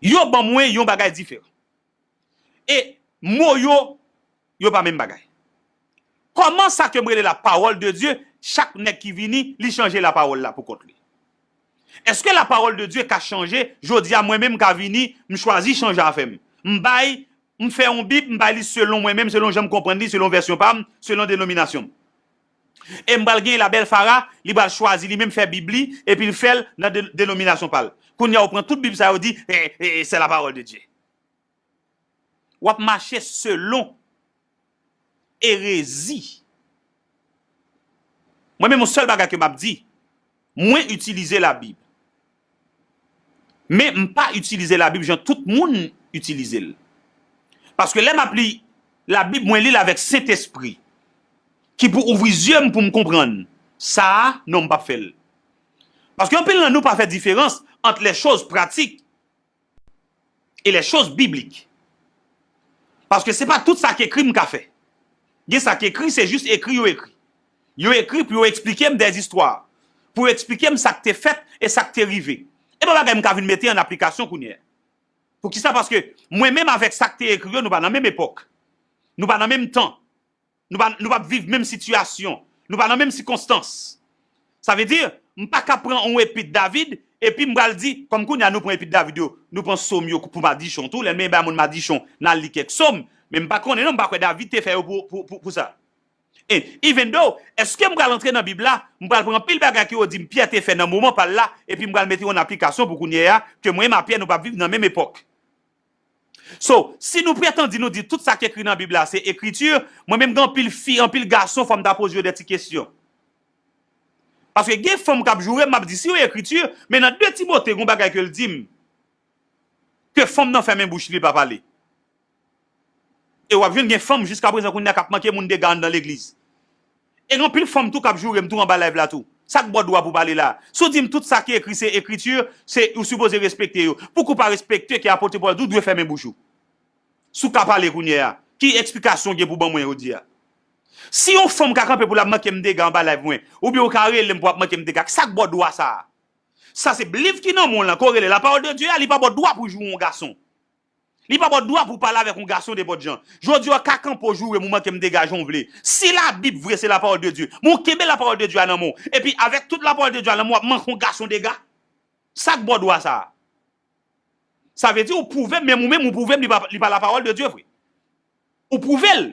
Yo ban mwen yon bagay diferan. E mo yo, yo pa menm bagay. Kòman sa ke m rele la parole de Dieu, chak nèg ki vini, li chanje la parole la pou kont li? Èske la parole de Dieu ka chanje? Jodi a, mwen menm, m ka vini, m chwazi chanje afè m. M bay, m fè yon Bib, m bay li selon mwen menm, selon jan m konprann li, selon vèsyon pa m, selon denominasyon m. E m pral gen Labèl Fara, li pral chwazi li menm fè Bib li, epi l fè l nan de, denominasyon pa l. Kounye a, ou pran tout Bib sa yo di, eh, eh, c'est la parole de Dieu. W ap mache selon erezi. Mwen menm, yon sèl bagay ke m ap di, mwen itilize Labib. Men m pa itilize Labib jan tout moun itilize l. Paske lè m ap li Labib, mwen li l avèk Sentespri. ki pou ouvri zye m pou m konprann. Sa a, non, m p ap fè l. Paske anpil nan nou pa fè diferans ant les choses pratiques et les choses bibliques. Paske se pa tout sa k ekri m ka fè. Gen sa k ekri, se jis ekri yo ekri. Yo ekri pou yo eksplike m dèzistwa. Pou yo eksplike m sa k te fèt e sa k te rive. E pa bagay m ka vin mete an aplikasyon kounye a. Poukisa? Paske mwen menm avèk sa k te ekri yo, nou pa nan menm epòk. Nou pa nan menm tan. Nou pa, nou p ap viv menm sitiyasyon. Nou pa nan menm sikonstans. Sa vle di, m pa ka pran yon epit David, epi m pral di, kòm kounye a nou pran epit David yo, nou pran sòm yo pou madichon tou, lè m bay moun madichon, n al li kèk sòm, men m pa konnen non, m pa kwè David te fè yo pou, pou, pou, pou sa. E, even though, èske m pral antre nan Bib la, m pral pran anpil bagay ke yo di m Pyè te fè nan moman pa l la, epi m pral mete yo an aplikasyon pou kounye a, ke mwen menm a Pyè nou p ap viv nan menm epòk. So, si nou pretann di nou di tout sa k ekri nan Bib la se ekriti, mwen menm gen anpil fi, anpil gason, fò m ta poze yo de ti kesyon. Paske gen fanm k ap joure m, m ap di si yo ekriti, men nan de Timote, gen yon bagay ke l di m, ke fanm nan fèmen bouch li, li pa pale. E w ap jwenn gen fanm jiska prezan kounye a k ap manke moun dega anndan legliz. E gen anpil fanm tou k ap joure m tou anba live la tou. Sa k ba w dwa pou pale la? Si w di m tout sa ki ekri se ekriti, se ou sipoze respekte yo. Pouki w pa respekte ke apot Pòl di w dwe fèmen bouch ou? Si w ka pale kounye a, ki eksplikasyon w gen pou ban mwen jodi a? Si yon fanm ka kanpe pou l ap manke m dega anba live mwen, oubyen w ka rele m pou w ap manke m dega, sa k ba w dwa sa a? Sa se liv ki nan men w lan, ke w rele la parole de Dieu a, li pa ba w dwa pou w joure yon gason. Li pa ba w dwa pou w pale avèk yon gason nenpòt jan. Jodi a, w ka kanpe w joure m, ou manke m dega jan w vle. Si Labib vre se la parole de Dieu, men w kenbe la parole de Dieu a nan men w, epi avèk tout la parole de Dieu a nan men w, w ap manke yon gason dega. Sa k ba w dwa sa a? Sa vle di ou pwouve m, menm ou menm ou pwouve m li pa, li pa la parole de Dieu vre. Ou pwouve l,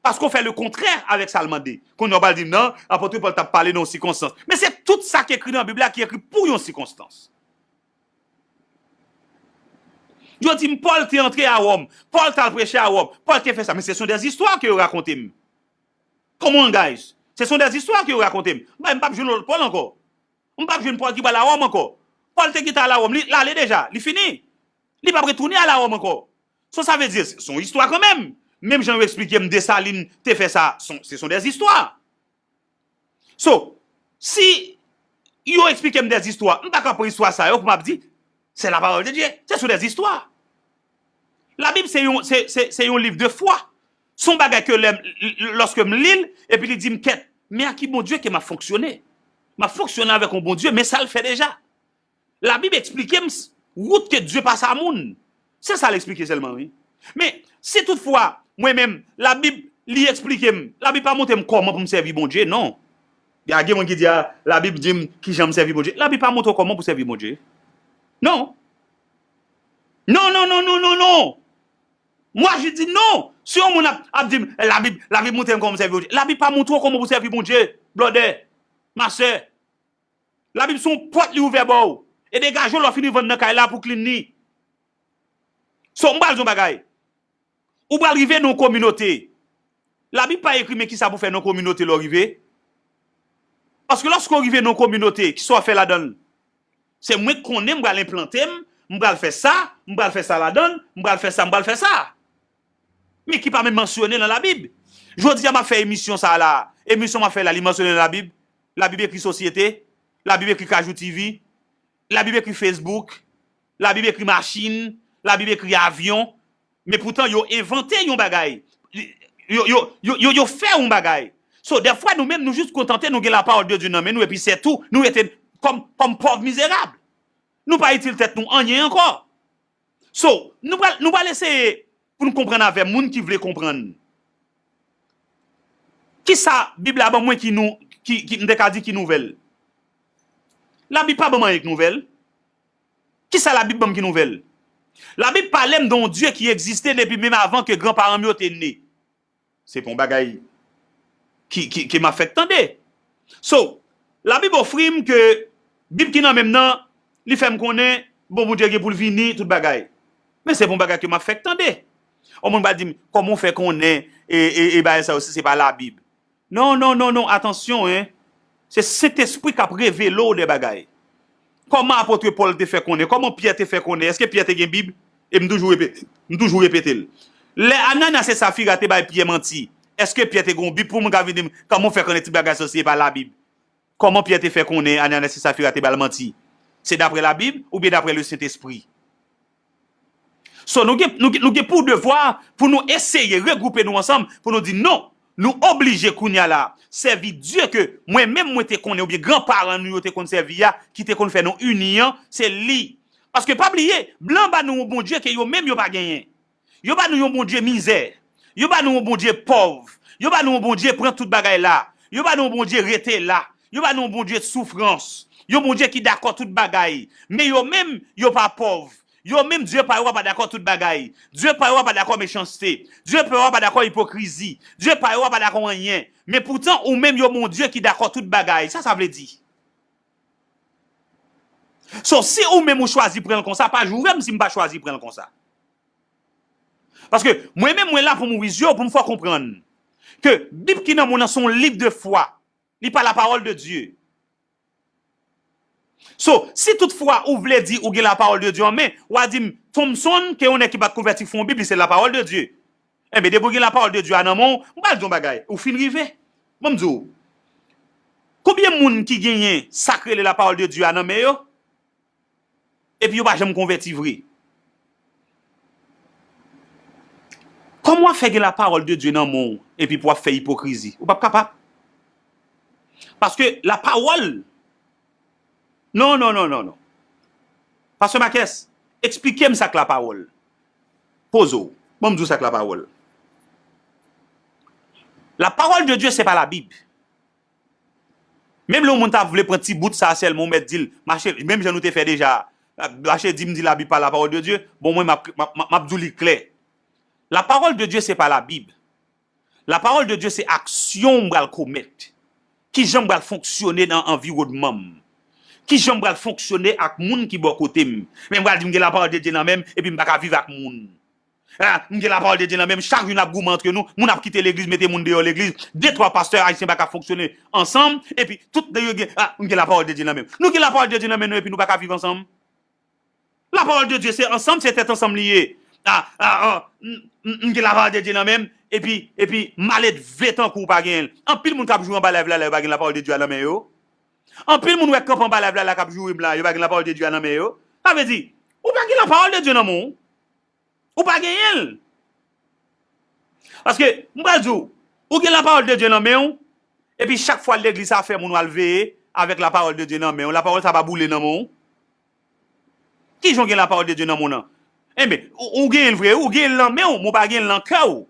paske w fè le kontrè avèk sa l mande. Kounye a w pral di m, non, apot Pòl t ap pale nan yon sikonstans. Men se tout sa k ekri nan Bib la ki ekri pou yon sikonstans. Yo di m Pòl te antre a Wòm, Pòl t al preche a Wòm, Pòl te fè sa. Men se sont des histoires ke yo rakonte m. Come on, guys. Se sont des histoires ke yo rakonte m. Bay, m p ap jwenn lòt Pòl ankò. M p ap jwenn Pòl ki pral a Wòm ankò. Pòl te kite al a Wòm, li, l ale deja, li fini. Li p ap retounen al a Wòm ankò. So, sa vle di, se yon istwa kanmenm. Menm jan yo eksplike m Desalin te fè sa, se sont des histoires. So, si yo eksplike m des histoires, m pa ka pran istwa sa yo pou m ap di, c'est la parole de Dieu. Ce sont des histoires. Labib se yon, se, se, se yon liv de fwa. Se yon bagay ke lè, lòske m li l, epi li di m, kèt, men a ki Bondye ke m ap fonksyone? M ap fonksyone avèk yon Bondye, men sa l fè deja. Labib eksplike m s-, wout ke Dye pase a moun. Se sa l eksplike sèlman, wi. Men, si toutfwa, mwen menm, Labib, li eksplike m, Labib pa montre m kòman pou m sèvi Bondye, non. Ya gen moun ki di, a, Labib di m kijan m sèvi Bondye. Labib pa montre w kòman pou sèvi Bondye. Non. Non, non, non, non, non, non. Mwa, je di non. Si yon moun ap, ap di m, Labib, Labib montre m kòman pou sèvi Bondye. Labib pa montre w kòman pou sèvi Bondye, blòdè, masè. Labib se yon pòt li ouvè ba w. E degaje w lè w fin rivann nan kay la pou clean li. So, m pral di yon bagay. Ou pral rive nan yon kominote. Labib pa ekri men kisa pou fè nan kominote lè w rive. Paske lòske w rive nan yon kominote, kisa w ap fè ladan l? Se mwen k konnen m pral enplante m, m pral fè sa, m pral fè sa ladan l, m pral fè sa, m pral fè sa. Men ki pa menm mansyone nan Labib. Jodi a m ap fè emisyon sa a la. Emisyon m ap fè la, li mansyone nan Labib. Labib ekri sosyete, Labib ekri Kajou T V, Labib ekri Facebook, Labib ekri machin, Labib ekri avyon. Men poutan yo envante yon bagay. Yo, yo, yo, yo, yo fè yon bagay. So, dèfwa nou menm, nou jis kontante nou gen la parole de Dieu nan men nou, epi se tou, nou rete kòm, kòm pòv mizerab. Nou pa itil tèt nou anyen ankò. So, nou pral, nou pral eseye pou n konprann avè moun ki vle konprann. Kisa Bib la ban mwen ki nou, ki, ki, m te ka di ki nouvèl? Labib pa ban m anyen ki nouvèl. Kisa Labib ban m ki nouvèl? Labib pale m de yon Dye ki egziste depi menm avan ke granparan m yo te ne. Se pa yon bagay ki, ki, ke m ap fèk tande. So, Labib ofri m ke Bib ki nan men m nan, li fè m konnen, bon, Bondye gen pou l vini, tout bagay. Men se pa yon bagay ke m ap fèk tande. Yon moun pral di m, kòman w fè konnen, e, e, e bagay sa yo si se pa Labib? Non, non, non, non, atansyon, en. Se Sentespri k ap revele w de bagay. Kòman apot Pòl te fè konnen? Kòman Pyè te fè konnen? Èske Pyè te gen Bib? E m toujou repe-, m toujou repete l. Lè Ananyas e Safira te bay Pyè manti, Èske Pyè te gen yon Bib pou moun ka vin di m, kòman w fè konnen tout bagay sa se pa Labib? Kòman Pyè te fè konnen Ananyas e Safira te ba l manti? Se daprè Labib oubyen daprè Lesentespri? So, nou gen, nou, gen- nou gen pou devwa pou nou eseye regwoupe nou ansanm, pou nou di non, nou oblije kounye a la sèvi Dye ke mwen menm mwen te konnen, oubyen granparan nou yo te konn sèvi a, ki te konn fè nou ini an, se li. Paske pa bliye, blan ba nou yon Bondye ke yo menm yo pa genyen. Yo ba nou yon Bondye mizè. Yo ba nou yon Bondye pòv. Yo ba nou yon Bondye pran tout bagay la. Yo ba nou yon Bondye rete la. Yo ba nou yon Bondye soufrans. Yon Bondye ki dakò tout bagay. Men yo menm, yo pa pòv. Yo menm, Dye pa yo a pa dakò tout bagay. Dye pa yo a pa dakò mechanste. Dye pa yo a pa dakò ipokrizi. Dye pa yo a pa dakò anyen. Men poutan, ou menm, yo Bondye ki dakò tout bagay. Sa sa vle di? So, si ou menm ou chwazi pran l konsa, pa joure m si m pa chwazi pran l konsa. Paske mwen menm, mwen la pou m ouvri zye w, pou m fè w konprann ke Bib ki nan men w nan se yon liv de fwa. Li pa la parole de Dieu. So, si tout fwa ou vle di ou gen la parole de Dieu an men, w a di m, Thompson, ke yon nèg ki pa t konvèti fè yon Bib, li se la parole de Dieu. Enben, depi w gen la parole de Dieu a nan men w, m pral di w yon bagay, ou fin rive. Ban m di w, konbyen moun ki genyen sa k rele la parole de Dieu a nan men yo? Epi yo pa janm konvèti vre. Kòman w ap fè gen la parole de Dieu nan men w epi pou w ap fè ipokrizi? Ou p ap kapab. Paske la parole. Non, non, non, non, non. Pastè Marques, eksplike m sa k la parole. Poze w. Ban m di w sa k la parole. La parole de Dieu, se pa Labib. Menm lè yon moun ta vle pran ti bout sa a sèlman, ou mèt di l, mache, menm jan nou te fè deja, mache di m di Labib pa la parole de Dieu, bon, mwen, m ap, m ap, m ap, m ap di w li klè. La parole de Dieu, se pa Labib. La parole de Dieu, se aksyon m pral komèt. Kijan m pral fonksyone nan anviwònman m? Kijan m pral fonksyone ak moun ki bò kote m? Men m pral di m gen la parole de Dieu nan men m, epi m pa ka viv ak moun. Ah, m gen la parole de Dieu nan men m, chak jou n ap goumen antre nou, moun ap kite legliz, mete moun deyò legliz, de twa pastè ayisyen pa ka fonksyone ansanm, epi tout de yo gen, ah, m gen la parole de Dieu nan men m. Nou gen la parole de Dieu nan men nou, epi nou pa ka viv ansanm. La parole de Dieu, se ansanm, se tèt ansanm li ye. Ah, ah, ah, m, m, m gen la parole de Dieu nan men m, epi, epi maledve tankou w pa genyen l. Anpil moun k ap joure anba live la, la, yo pa gen la parole de Dieu a nan men yo. Anpil moun w ap kanpe anba live la, la, k ap joure m la, yo pa gen la parole de Dieu a nan men yo. Sa vle di, ou pa gen la parole de Dieu nan men w. Ou pa genyen l. Paske, m pral di w, ou gen la parole de Dieu nan men w, epi chak fwa legliz sa fè moun w al veye avèk la parole de Dieu nan men w, la parole sa pa boule nan men w? Kijan w gen la parole de Dieu nan men w nan? Enben, ou, ou genyen l vre, ou genyen l nan men w, men w pa genyen l nan kè w.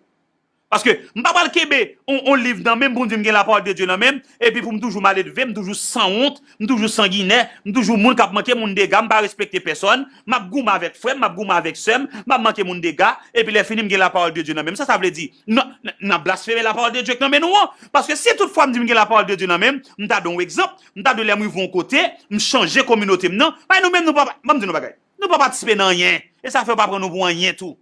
Paske, m pa pral kenbe on, on liv nan men m pou m di m gen la parole de Dieu nan men m, epi pou m toujou maledve, m toujou sanwont, m toujou sanginè, m toujou moun k ap manke moun dega, m pa respekte pèsòn, m ap goumen avèk frè m, m ap goumen avèk sè m, m ap manke moun dega, epi lè fini m gen la parole de Dieu nan men m. Sa sa vle di? N, n, n ap blasfeme la parole de Dieu k nan men nou an. Paske si tout fwa m di m gen la parole de Dieu nan men m, m ta don w egzanp, m ta dwe lè m rive yon kote, m chanje kominote m nan. Bay nou menm nou pa, ban m di nou bagay. Nou pa patisipe nan anyen. E sa fè yo pa pran nou pou anyen tou.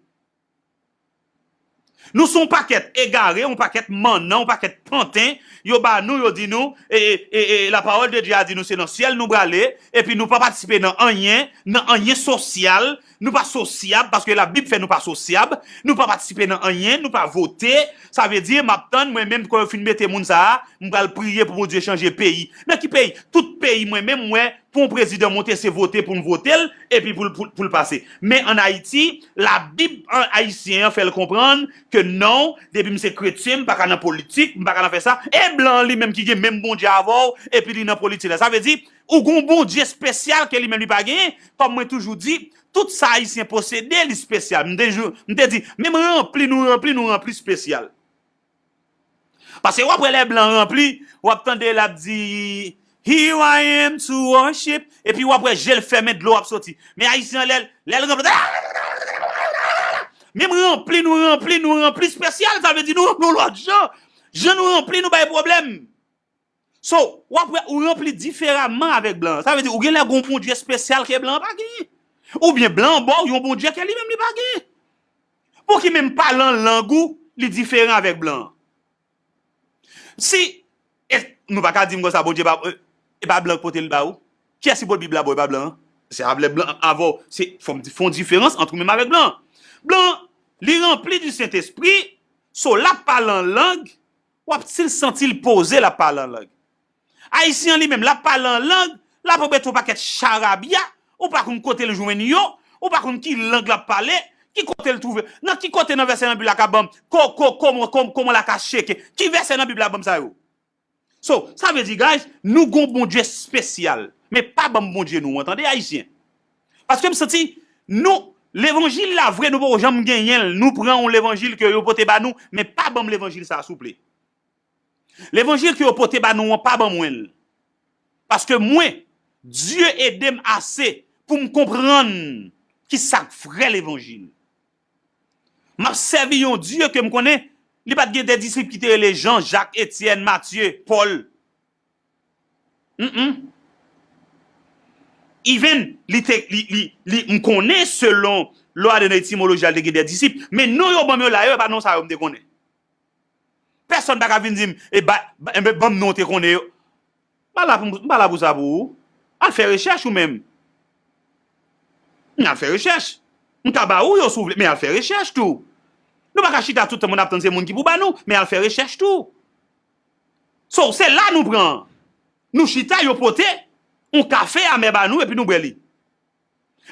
Nou se yon pakèt egare, yon pakèt mannan, yon pakèt panten. Yo ba nou, yo di nou, e, e, e, e, la parole de Dieu a di nou se nan syèl nou prale, epi nou pa patisipe nan anyen, nan anyen sosyal, nou pa sosyab, paske Labib fè nou pa sosyab, nou pa patisipe nan anyen, nou pa vote. Sa vle di, m ap tann, mwen menm, kan yo fin mete moun sa a, m pral priye pou Bondye chanje peyi. Nan ki peyi? Tout peyi, mwen menm, mwen, pou yon prezidan monte, se vote pou n vote l, epi pou l, pou, pou l pase. Men ann Ayiti, Labib an, ayisyen an fè l konprann ke non, depi m se kretyen, m pa ka nan politik, m pa ka nan fè sa. E blan an li menm ki gen menm Bondye avè w, epi li nan politik la. Sa vle di, ou gen yon Bondye espesyal ke li menm li pa genyen. Kòm mwen toujou di, tout sa ayisyen posede, li espesyal. M te jou-, m te di, menm ranpli nou ranpli, nou ranpli espesyal. Paske w ap wè lè blan ranpli, w ap tande l ap di, "Here I am to worship." Epi w ap wè je l fèmen, dlo ap soti. Men ayisyen an, lè, lè l ranpli, menm ranpli, nou ranpli, nou ranpli espesyal, sa vle di nou ranpli yon lòt jan. Jan nou ranpli, nou bay pwoblèm. So, w ap wè, ou ranpli diferaman avèk blan an. Sa vle di, ou gen lè gen yon Bondye espesyal ke blan an pa genyen. Oubyen blan an ba w yon Bondye ke li menm li pa genyen. Pouki menm pale an lang ou, li diferan avèk blan an? Si, e, nou pa ka di m konsa, Bondye pa, e, e pa blan k pote l ba ou? Kiyès ki pote Bib la ba w, e pa blan an? Se avle blan an avè w, se, fò m di, fè yon diferans ant ou menm avèk blan an. Blan an, li ranpli di Sentespri, So, l ap pale an lang, w ap, si l santi l poze, l ap pale an lang. Ayisyen an li menm, l ap pale an lang, l ap repete yon pakèt charabya, ou pa konn kote l jwenn yo, ou pa konn ki lang l ap pale, ki kote l twouve, nan ki kote nan vèsè nan Bib la ka ban m, ko, ko, kòman, kòm-, kòman la ka cheke, ki vèsè nan Bib la ban m sa yo? So, sa vle di, guys, nou gon Bondye espesyal, men pa ban m Bondye nou an, tande, Ayisyen. Paske m santi, nou, levanjil la vre, nou poko janm genyen l, nou pran yon levanjil ke yo pote ba nou, men pa ban m levanjil sa a, souple. Levanjil ke yo pote ba nou an, pa ban mwen l. Paske mwen, Dye ede m ase pou m konprann ki sa k vrè levanjil. M ap sèvi yon Dye ke m konnen, li pa t gen de disip ki te rele Jan, Jak, Etyèn, Matye, Pòl. Mm, mm. Even, li te, li, li, li, m konnen selon lòd etimolojal te gen de disip, men non yo ban m yo la, yo, e pa non sa yo m te konnen. Pèsonn pa ka vin di m, e ba, ba, e ban m non w te konnen yo. M pa la pou, m pa la pou sa pou ou. Al fè rechèch ou menm. M al fè rechèch. M ka ba ou yo si w vle, men al fè rechèch tou. Nou pa ka chita tout tan moun ap tann se moun ki pou ba nou, men al fè rechèch tou. So, se la nou pran. Nou chita, yo pote yon kafe amè ba nou, epi nou bwè li.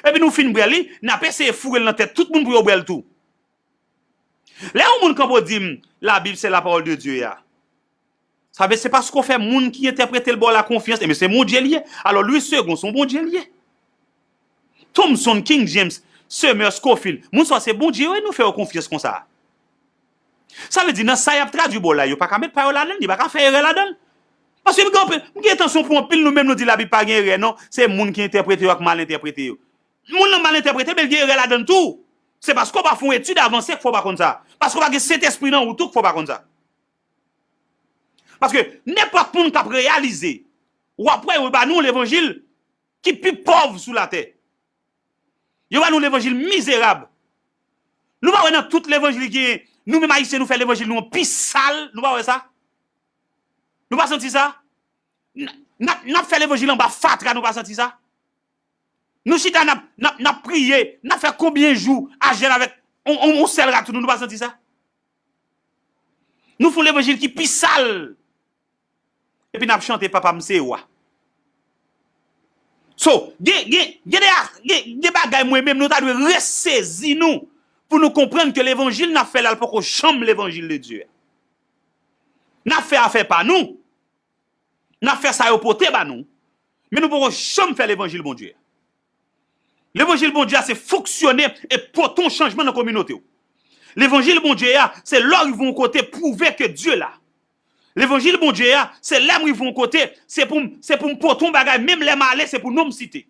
Epi nou fin bwè li, n ap eseye foure l nan tèt tout moun pou yo bwè l tou. Lè yon moun kanpe w di m, la Bible, c'est la parole de Dieu a, sa vle se paske w fè moun ki entèprete l ba w la konfyans, ebyen se Bondye l ye. Alò, Louis Segond, se yon Bondye l ye. Thompson, King James, Summer, Scofield, moun sa yo se Bondye yo ye, nou fè yo konfyans konsa. Sa vle di, nan sa y ap tradui ba w la, yo pa ka met pa yo ladan l, yo pa ka fè erè ladan l. Paske m gen anpil, m gen entansyon pou anpil nou menm nou di Labib pa gen erè, non. Se moun ki entèprete yo ak mal entèprete yo. Moun nan mal entèprete, men l gen erè ladan l tou. Se paske w pa fè yon etid avanse k fè w pa konn sa. Paske w pa gen Sentespri nan ou tou k fè w pa konn sa. Paske nenpòt moun k ap reyalize, w ap wè yo ba nou yon levanjil ki pi pòv sou latè. Yo ba nou levanjil mizerab. Nou pa wè nan tout levanjil ki genyen, nou menm Ayisyen nou fè levanjil nou an pi sal, nou pa wè sa? Nou pa santi sa? N, n ap, n ap fè levanjil anba fatra, nou pa santi sa? Nou chita, n ap, n ap, n ap priye, n ap fè konbyen jou a jèn avèk on, on, on sèl rad sou nou, nou pa santi sa? Nou fè yon levanjil ki pi sal. Epi n ap chante Papa m se wa. So, gen, gen, gen de, gen, gen bagay mwen menm nou ta dwe resezi nou pou nou konprann ke levanjil n ap fè la, l poko janm levanjil de Dye a. N ap fè afè pa nou. N ap fè sa yo pote ba nou. Men nou poko janm fè levanjil Bondye a. Levanjil Bondye a se fonksyone e pote yon chanjman nan kominote w. Levanjil Bondye a se lè w rive yon kote pwouve ke Dye la. Levanjil Bondye a se lè m rive yon kote, se pou m, se pou m pote yon bagay, menm lè m ale, se pou non m site.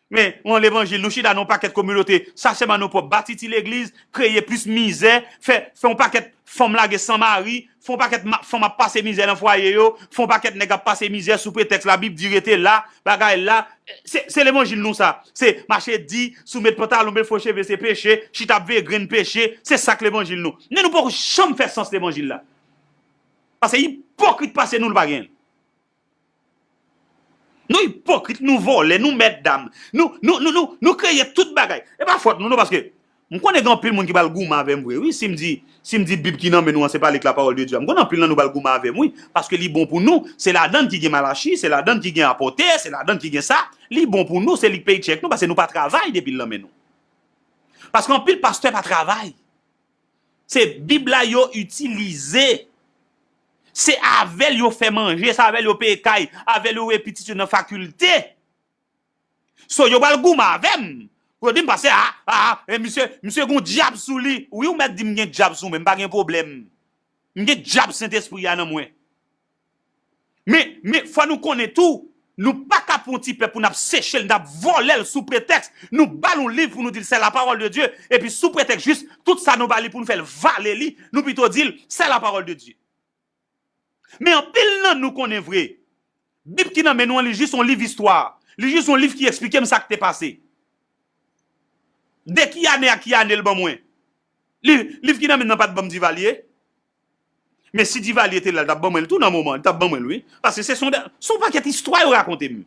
Men yon levanjil, nou chita nan yon pakèt kominote, sa sèlman nou pwòp, bati ti legliz, kreye plis mizè, fè, fè yon pakèt fanm lage san mari, fè yon pakèt ma, fanm ap pase mizè nan fwaye yo, fè yon pakèt nèg ap pase mizè sou pretèks Labib di rete la, bagay la. Se, se levanjil nou sa. Se mache di, si w met pantalon, met fo cheve, se peche, chita ap veye grenn peche, se sa k levanjil nou. Men nou poko janm fè sans levanjil la. Paske ipokrit pase nou, nou pa gen l. Nou ipokrit, nou vòlè, nou mèt dam. Nou, nou, nou, nou, nou kreye tout bagay. E pa fòt nou, non, paske m konnen gen anpil moun ki pral goumen avè m vre, wi, si m di, si m di Bib ki nan men nou an, se pa li k lapawòl de Dye a. M konnen anpil nan nou pral goumen avè m, wi, paske li bon pou nou, se ladan l ki gen Malachi, se ladan l ki gen Apotè, se ladan l ki gen sa. Li bon pou nou, se li k peye tchèk nou, paske nou pa travay depi l nan men nou. Paske anpil pastè pa travay. Se Bib la yo itilize. Se avè l yo fè manje, se avè l yo peye kay, avè l yo voye pitit yo nan fakilte. So, yo pral goumen avè m. Pou yo di m, pastè, a, a, e misye, misye gon dyab sou li. Wi, ou mèt di m gen dyab sou mwen, m pa gen pwoblèm. M gen dyab Sentespri a nan mwen. Men, men, fò nou konnen tou, nou pa ka pran yon ti pèp pou n ap seche l, n ap vòlè l sou pretèks nou ba l yon liv pou nou di l c'est la parole de Dieu, epi sou pretèks jis tout sa nou ba li pou nou fè l vale li, nou pito di l c'est la parole de Dieu. Men anpil nan nou konnen vre, Bib ki nan men nou an, li jis yon liv istwa, li jis yon liv ki eksplike m sa k te pase. De ki ane a ki ane l ban mwen? Liv, liv ki nan men m nan pa t ban m Divalye. Men si Divalye te la, li t ap ban mwen l tou nan moman, li t ap ban mwen l, wi. Paske se son, se yon pakèt istwa yo rakonte m.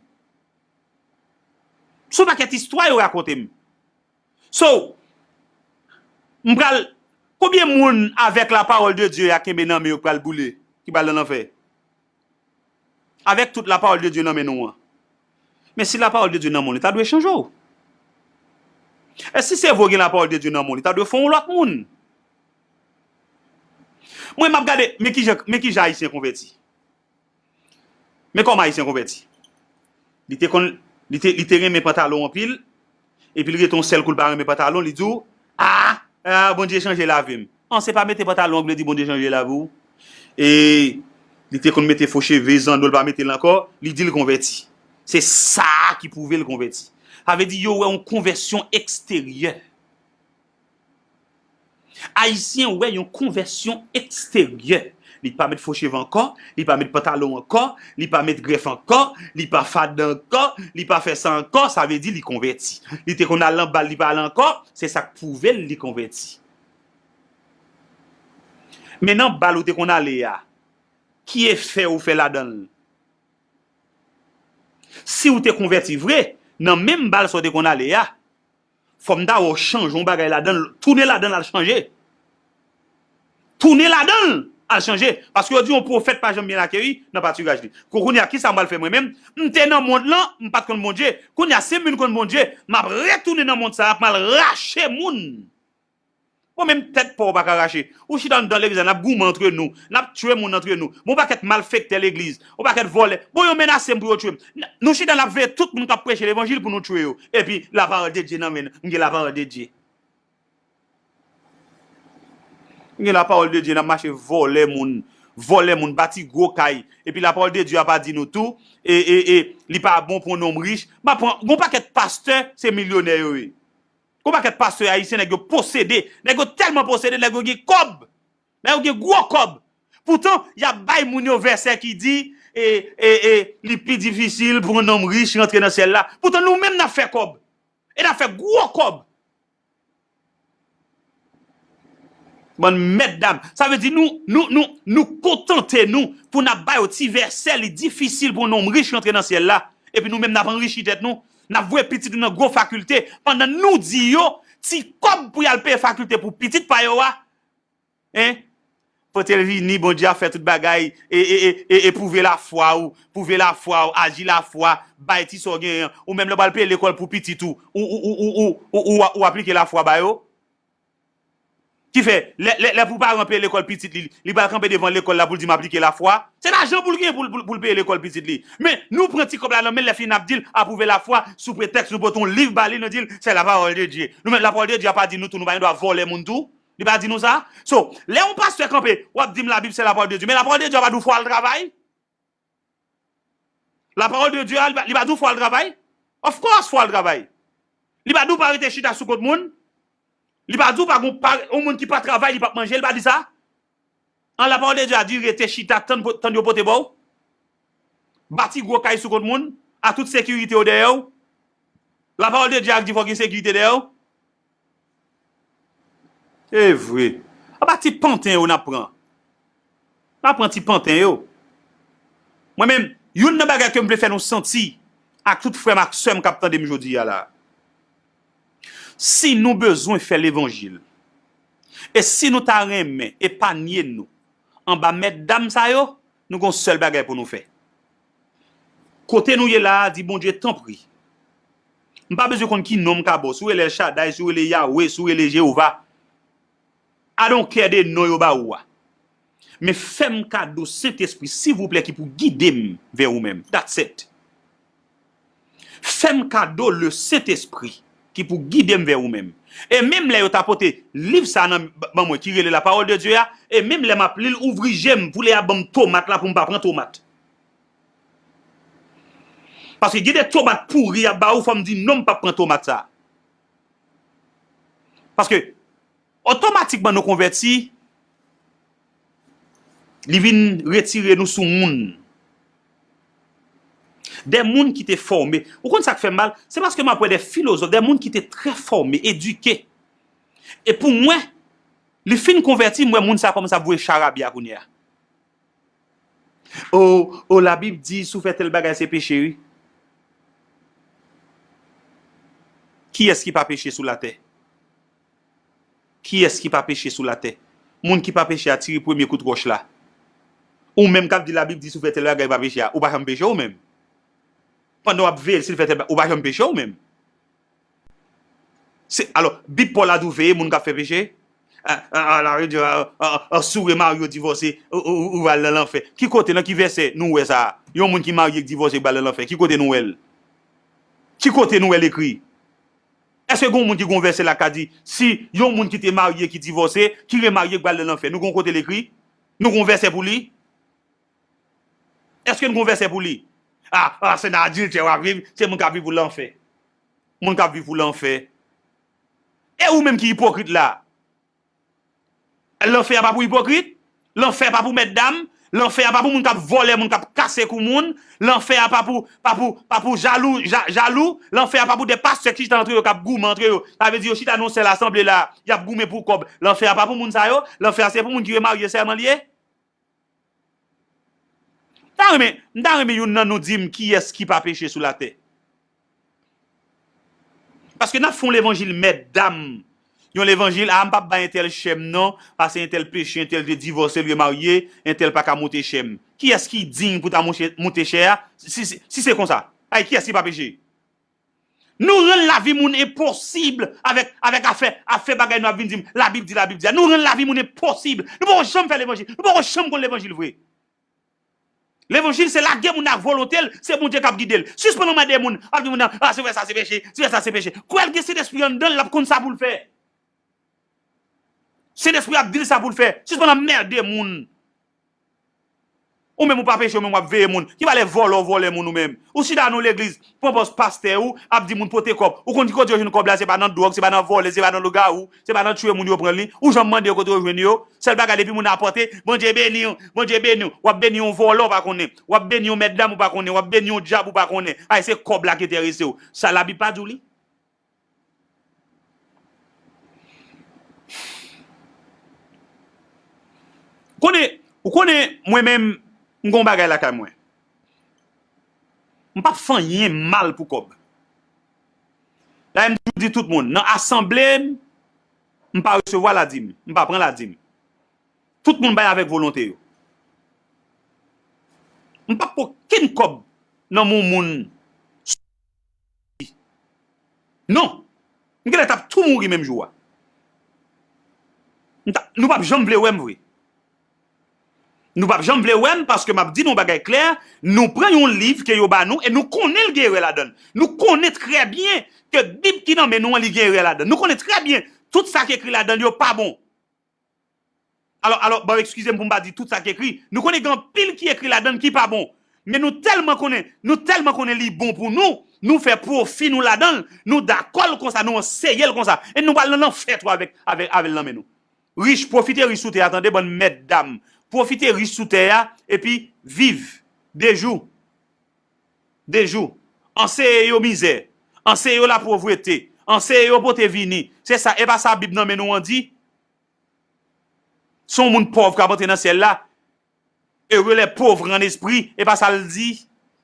Se yon pakèt istwa yo rakonte m. So, m pral, Konbyen moun avèk lapawòl de Dye a kenbe nan men yo k pral boule, ki pral nan lanfè? Avèk tout lapawòl de Dye nan men nou an. Men si lapawòl de Dye nan men w, li ta dwe chanje w. E si se vre w gen lapawòl de Dye nan men w, li ta dwe fè w yon lòt moun. Mwen, m ap gade, men kijan, men kijan Ayisyen konvèti. Men kòman Ayisyen konvèti. Li te konn, li te, li te renmen pantalon anpil, epi li rete yon sèl kou li pa renmen pantalon, li di w, a, a, Bondye chanje lavi m. An, se pa mete pantalon an k vle di Bondye chanje lavi w. E li te konn mete fo cheve, zanno, li pa mete l ankò, li di l konvèti. Se sa a ki pwouve l konvèti. Sa vle di yo wè yon konvèsyon eksteryè. Ayisyen wè yon konvèsyon eksteryè. Li pa met fo cheve ankò, li pa met pantalon ankò, li pa met grèf ankò, li pa fada ankò, li pa fè sa ankò, sa vle di li konvèti. Li te konn al nan bal, li pa al ankò, se sa k pwouve l li konvèti. Men nan bal ou te konn ale a, ki efè ou fè ladan l? Si w te konvèti vre, nan menm bal sa w te konn ale a, fò m ta wè w chanje yon bagay ladan l, tounen ladan l al chanje. Tounen ladan l al chanje. Paske yo di yon pwofèt pa janm byen akeri nan patiraj li. Kou-, kounye a, kisa m pral fè mwen menm? M te nan mond lan, m pa t konn Bondye. Kounye a, si m vin konn Bondye, m ap retounen nan mond sa a, m al rache moun. Bon, menm tèt pa w pa ka rache. Ou chita anndan legliz la, n ap goumen antre nou, n ap tchwe moun antre nou. Bon, yon pakèt malfektè legliz, yon pakèt vòlè. Bon, yo menase m pou yo tchwe m. N-, nou chita, n ap veye tout moun k ap preche levanjil pou nou tchwe yo. Epi, lapawòl de Dye nan men nou. M gen lapawòl de Dye. M gen lapawòl de Dye, n ap mache vòlè moun, vòlè moun, bati gwo kay. Epi lapawòl de Dye a pa di nou tou, e, e, e, li pa bon pou yon nonm rich. M ap pran, gon pakèt pastè, se milyonè yo ye. Gon pakèt pastè ayisyen, nèg yo posede, nèg yo tèlman posede, nèg yo gen kòb. Nèg yo gen gwo kòb. Poutan, y ap bay moun yo vèsè ki di, e, e, e, li pi difisil pou yon nonm rich rantre nan syèl la. Poutan, nou menm n ap fè kòb. E n ap fè gwo kòb. Bann mètdam. Sa vle di nou, nou, nou, nou kontante nou pou n ap ba yo ti vèsè, li difisil pou yon nonm rich rantre nan syèl la. Epi nou menm n ap anrichi tèt nou. N ap voye pitit nou nan gwo fakilte, pandan nou di yo, ti kòb pou y al peye fakilte pou pitit pa yo a, en, pote l vini, Bondye ap fè tout bagay, e, e, e, e, e pwouve lafwa w, pwouve lafwa w, aji lafwa, bay ti sa w genyen an. Ou menm lè w pral peye lekòl pou pitit ou, ou, ou, ou aplike lafwa ba yo. Kifè, lè, lè, lè pou paran peye lekòl pitit li, li pral kanpe devan lekòl la pou l di, "M aplike lafwa." Se lajan pou l gen pou l, pou l, pou l peye lekòl pitit li. Men, nou pran ti kòb la nan men l, lè fini n ap di l, "Apwouve lafwa," sou pretèks nou pote yon liv ba li, nou di l, "C'est la parole de Dieu." Nou menm, lapawòl de Dye a pa di nou tou, nou pa gen dwa vòlè moun tou? Li pa di nou sa? So, lè yon pastè kanpe, w ap di m, "Labib, c'est la parole de Dieu." Men lapawòl de Dye a pa di w fò w al travay? Lapawòl de Dye a, li pa, li pa di w fò w al travay? Of course, fò w al travay. Li pa di w pa rete chita sou kont moun? Li pa di w pa gon, pa, yon moun ki pa travay, li p ap manje, li pa di sa? An, lapawòl de Dye a di rete chita, tann, tann yo pote ba w? Bati gwo kay sou kont moun, a tout sekirite yo dèyè w? Lapawòl de Dye a di fò gen sekirite dèyè w? E vre. Apa ti panten yo n ap pran? N ap pran ti panten yo. Mwen menm, youn nan bagay ke m vle fè nou santi, ak tout frè m ak sè m k ap tande m jodi a la, si nou bezwen fè levanjil, e si nou ta renmen epanye nou anba mètdam sa yo, nou gon sèl bagay pou nou fè. Kote nou ye la a, di Bondye, "Tanpri, m pa bezwen konn ki non m ka ba w, si w rele El Shaddai, si w rele Yahweh, si w rele Jewova, I don't care de non yo ba ou a. Men fè m kado Sentespri, silvouplè, ki pou gide m vè ou menm. That's it." Fè m kado le Sentespri ki pou gide m vè ou menm. E menm lè yo ta pote liv sa nan, ban mwen, ki rele La Parole de Dieu a, e menm lè m ap li l, ouvri je m pou lè y ap ban m tomat la pou m pa pran tomat. Paske gen de tomat pouri y ap ba ou, fò m di non, m p ap pran tomat sa. Paske otomatikman nou konvèti, li vin retire nou sou moun. De moun ki te fòme. Ou konn sa k fè m mal? Se paske m ap wè de filozòf, de moun ki te trè fòme, edike. E pou mwen, li fin konvèti, m wè moun sa kòmanse ap voye charabya kounye a. O, o, Labib di, si w fè tèl bagay, se peche, wi. Kiyès ki pa peche sou latè? Kiyès ki pa peche sou latè? Moun ki pa peche a tire premye kout wòch la. Ou menm k ap di Labib di si w fè tèl bagay pa peche a, ou pa janm peche ou menm. Pandan w ap veye l si l fè tèl bagay, ou pa janm peche ou menm. Se, alò, Bib pa w la di w veye moun k ap fè peche? A, a, a, la, yo di, a, a, a, si w remarye w divòse, ou, ou, ou, ou va al nan lanfè. Ki kote, nan ki vèsè nou wè sa? Yon moun ki marye k divòse k pral nan lanfè. Ki kote nou wè l? Ki kote nou wè l ekri? Èske gen yon moun ki gen yon vèsè la ka di, si yon moun ki te marye ki divòse, ki remarye k pral nan lanfè? Nou gen yon kote l ekri? Nou gen yon vèsè pou li? Èske n gen yon vèsè pou li? A, a, se nan adiltè w ap viv, se moun k ap viv pou lanfè. Moun k ap viv pou lanfè. E ou menm ki ipokrit la? Lanfè a pa pou ipokrit? Lanfè a pa pou mètdam? Lanfè a pa pou moun k ap vòlè, moun k ap kase kou moun? Lanfè a pa pou, pa pou, pa pou jalou, ja-, jalou? Lanfè a pa pou de pastè ki chita antre yo, k ap goumen antre yo? Sa vle di yo chita nan yon sèl asanble la, y ap goumen pou kòb. Lanfè a pa pou moun sa yo? Lanfè a se pou moun ki remarye sèlman li ye? M ta renmen, m ta renmen youn nan nou di m kiyès ki pa peche sou latè. Paske n ap fè yon levanjil mètdam. Yon levanjil, a, m p ap bay entèl chè m non, paske entèl peche, entèl te divòse, l remarye, entèl pa ka moute chè m. Kiyès ki diy pou ta moute, moute chè a? Si, si, si se konsa, ay, kiyès ki pa peche? Nou rann lavi moun enposib avèk, avèk afè, afè bagay nou ap vin di m, Labib di, Labib di a. Nou rann lavi moun enposib. Nou poko janm fè levanjil. Nou poko janm konn levanjil vre. Levanjil se lage moun nan ak volonte l, se Bondye k ap gide l. Sispann anmède moun, ap di moun nan, a, si w fè sa se peche, si w fè sa se peche. Kwè l gen Sentespri anndan l, l ap konn sa pou l fè. Sentespri ap di l sa pou l fè. Sispann anmède moun. Ou menm ou pa peche, ou menm w ap veye moun. Ki valè vòlè w vòlè moun ou menm? Ou chita nan legliz, pran pòz pastè ou, ap di moun pote kòb. Ou konn ki kote yo jwenn kòb la, se pa nan dwòg, se pa nan vòlè, se pa nan lougawou, se pa nan tchwe moun yo pran li. Ou janm mande yo kote yo jwenn yo? Sèl bagay depi moun nan ap pote, Bondye beni w, Bondye beni w. W ap beni yon vòlè w pa konnen. W ap beni yon mètdam ou pa konnen. W ap beni yon dyab ou pa konnen. Ay, se kòb la ki enterese w. Sa Labib pa di w li? Konnen, ou konnen, mwen menm, m gen yon bagay lakay mwen. M p ap fè anyen mal pou kòb. Dayè, m toujou di tout moun, nan asanble m, m pa resevwa ladim, m pa pran ladim. Tout moun bay avèk volonte yo. M p ap pran okenn kòb nan men yon moun. Non. M genlè t ap tou mouri menm jou a. M t ap, nou p ap janm vle wè m vre. Nou p ap janm vle wè m paske m ap di nou yon bagay klè, nou pran yon liv ke yo ba nou e nou konnen l gen erè ladan l. Nou konnen trè byen ke Bib ki nan men nou an, li gen erè ladan l. Nou konnen trè byen tout sa ki ekri ladan l yo pa bon. Alò, alò, bon, eskize m pou m pa di tout sa k ekri. Nou konnen gen anpil ki ekri ladan l ki pa bon. Men nou tèlman konnen, nou tèlman konnen li bon pou nou, nou fè pwofi nou ladan l, nou dakò l konsa, nou anseye l konsa. E nou pral nan lanfè tou avèk, avèk, avè l nan men nou. Rich, pwofite rich sou tè a, tande, bann mètdam. Pwofite rich sou tè a, epi viv de jou. De jou. Anseye yo mizè. Anseye yo lapovrete. Anseye yo pote vini. Se sa, e pa sa Bib nan men nou an di? Se yon moun pòv k ap antre nan syèl la. Heureux les pauvres en esprit, e pa sa l di?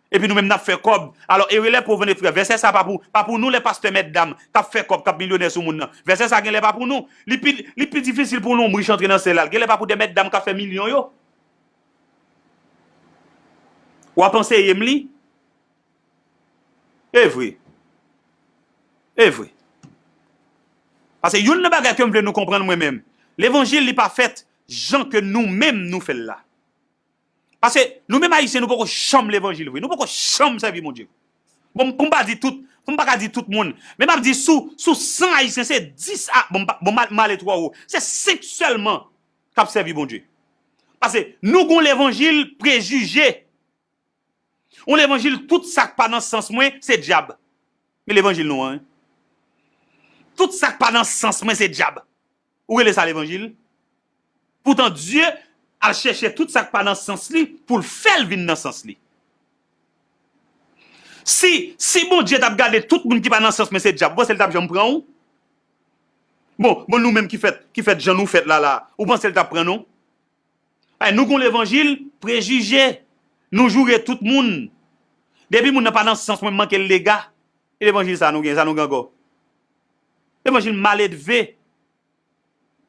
Epi nou menm n ap fè kòb. Alò, heureux les pauvres en esprit, vèsè sa pa pou, pa pou nou, lè pastè mètdam k ap fè kòb, k ap milyonè sou moun nan. Vèsè sa genlè pa pou nou. Li pi, li pi difisil pou yon nonm rich antre nan syèl la. Genlè pa pou de mètdam k ap fè milyon yo. W ap anseye m li? E vre. E vre. Paske youn nan bagay ke m vle nou konprann mwen menm, levanjil li pa fèt jan ke nou menm nou fè l la. Paske nou menm Ayisyen, nou poko janm levanjil vre. Nou poko janm sèvi Bondye. Bon, pou m pa di tout, pou m pa ka di tout moun, men m ap di sou, sou san Ayisyen, se dis a, bon, m pa, bon, m al, m ale twò wo. Se senk sèlman k ap sèvi Bondye. Paske nou gon levanjil prejije. Yon levanjil, tout sa k pa nan sans mwen, se dyab. Men levanjil nou an, wi. Tout sa k pa nan sans mwen, se dyab. Ou rele sa levanjil? Poutan, Dye al chèche tout sa k pa nan sans li pou l fè l vin nan sans li. Si, si Bondye t ap gade tout moun ki pa nan sans mwen se dyab, ou panse l t ap janm pran w? Bon, bon, nou menm ki fèt, ki fèt jan nou fèt la, la, ou panse l t ap pran nou? Ay, nou gon levanjil prejije. Nou joure tout moun. Depi moun nan pa nan sans mwen, m manke l lega. E levanjil sa nou gen, sa nou gen ankò? Levanjil maledve.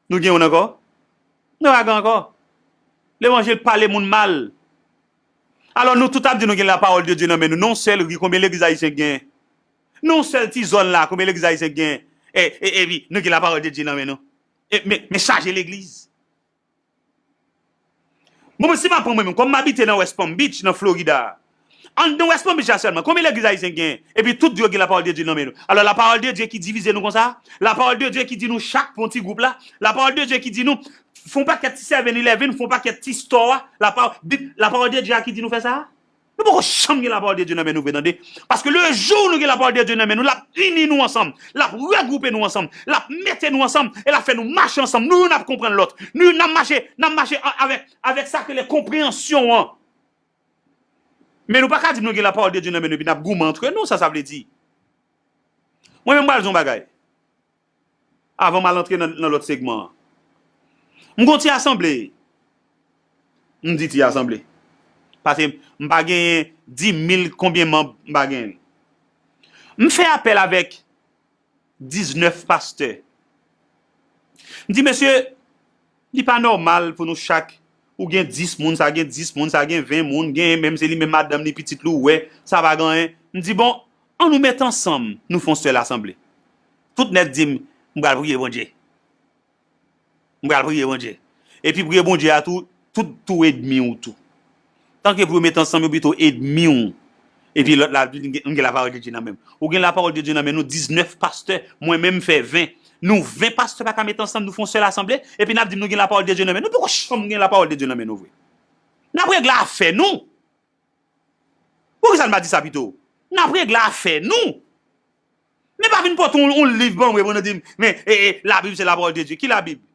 Nou gen youn ankò? Nou pa gen ankò. Levanjil pale moun mal. Alò, nou tout ap di nou gen lapawòl de Dye nan men nou. Non sèl ri, konbyen legliz ayisyen k genyen? Non sèl ti zòn la, konbyen legliz ayisyen k genyen? E, e, epi, nou gen lapawòl de Dye nan men nou. E, men, men chaje legliz. Bon, men si m ap pran mwen menm, kòm m abite nan West Palm Beach, nan Florida, anndan West Palm Beach la sèlman, konbyen legliz ayisyen k genyen? Epi tout di yo gen lapawòl de Dye nan men nou. Alò, lapawòl de Dye ki divize nou konsa? Lapawòl de Dye ki di nou chak pran ti gwoup la? Lapawòl de Dye ki di nou fè yon pakèt ti seven eleven, fè yon pakèt ti store a? Lapawòl, Bib, lapawòl de Dye a ki di nou fè sa? Nou poko janm gen lapawòl de Dye nan men nou vre, tande. Paske le jou nou gen lapawòl de Dye nan men nou, l ap ini nou ansanm, l ap regwoupe nou ansanm, l ap mete nou ansanm, e l ap fè nou mache ansanm. Nou youn ap konprann lòt. Nou youn ap mache, n ap mache a-, avèk, avèk sa k rele konpreyansyon an. Men nou pa ka di m nou gen lapawòl de Dye nan men nou, epi n ap goumen antre nou, sa sa vle di? Mwen menm, m pral di yon bagay. Avan m al antre nan, nan lòt segman an. M gon ti asanble. M di ti asanble. Paske m pa genyen dis mil konbyen manm m pa genyen. M fè apèl avèk diznèf pastè. M di, mesye, li pa nòmal pou nou chak, ou gen dis moun, sa gen dis moun, sa gen ven moun, gen menm se li menm madanm li, pitit li, ou wè, sa pa gen anyen. M di, bon, an nou met ansanm, nou fè yon sèl asanble. Tout nèt di m, m pral priye Bondye. M pral priye Bondye. Epi priye Bondye a tou, tout tou edmi w tou. Tanke pou yo met ansanm, yo pito edmi w. Epi lòt la, m gen lapawòl de Dye nan men m. Ou gen lapawòl de Dye nan men nou, diznèf pastè, mwen menm m fè ven. Nou ven pastè pa ka met ansanm, nou fè yon sèl asanble, epi n ap di m nou gen lapawòl de Dye nan men nou. Nou poko janm gen lapawòl de Dye nan men nou vre. N ap regle afè nou. Poukisa n pa di sa pito? N ap regle afè nou. Men pa vin pote yon, yon liv ban mwen pou nou di m, men, e, e, Labib se lapawòl de Dye. Ki Labib?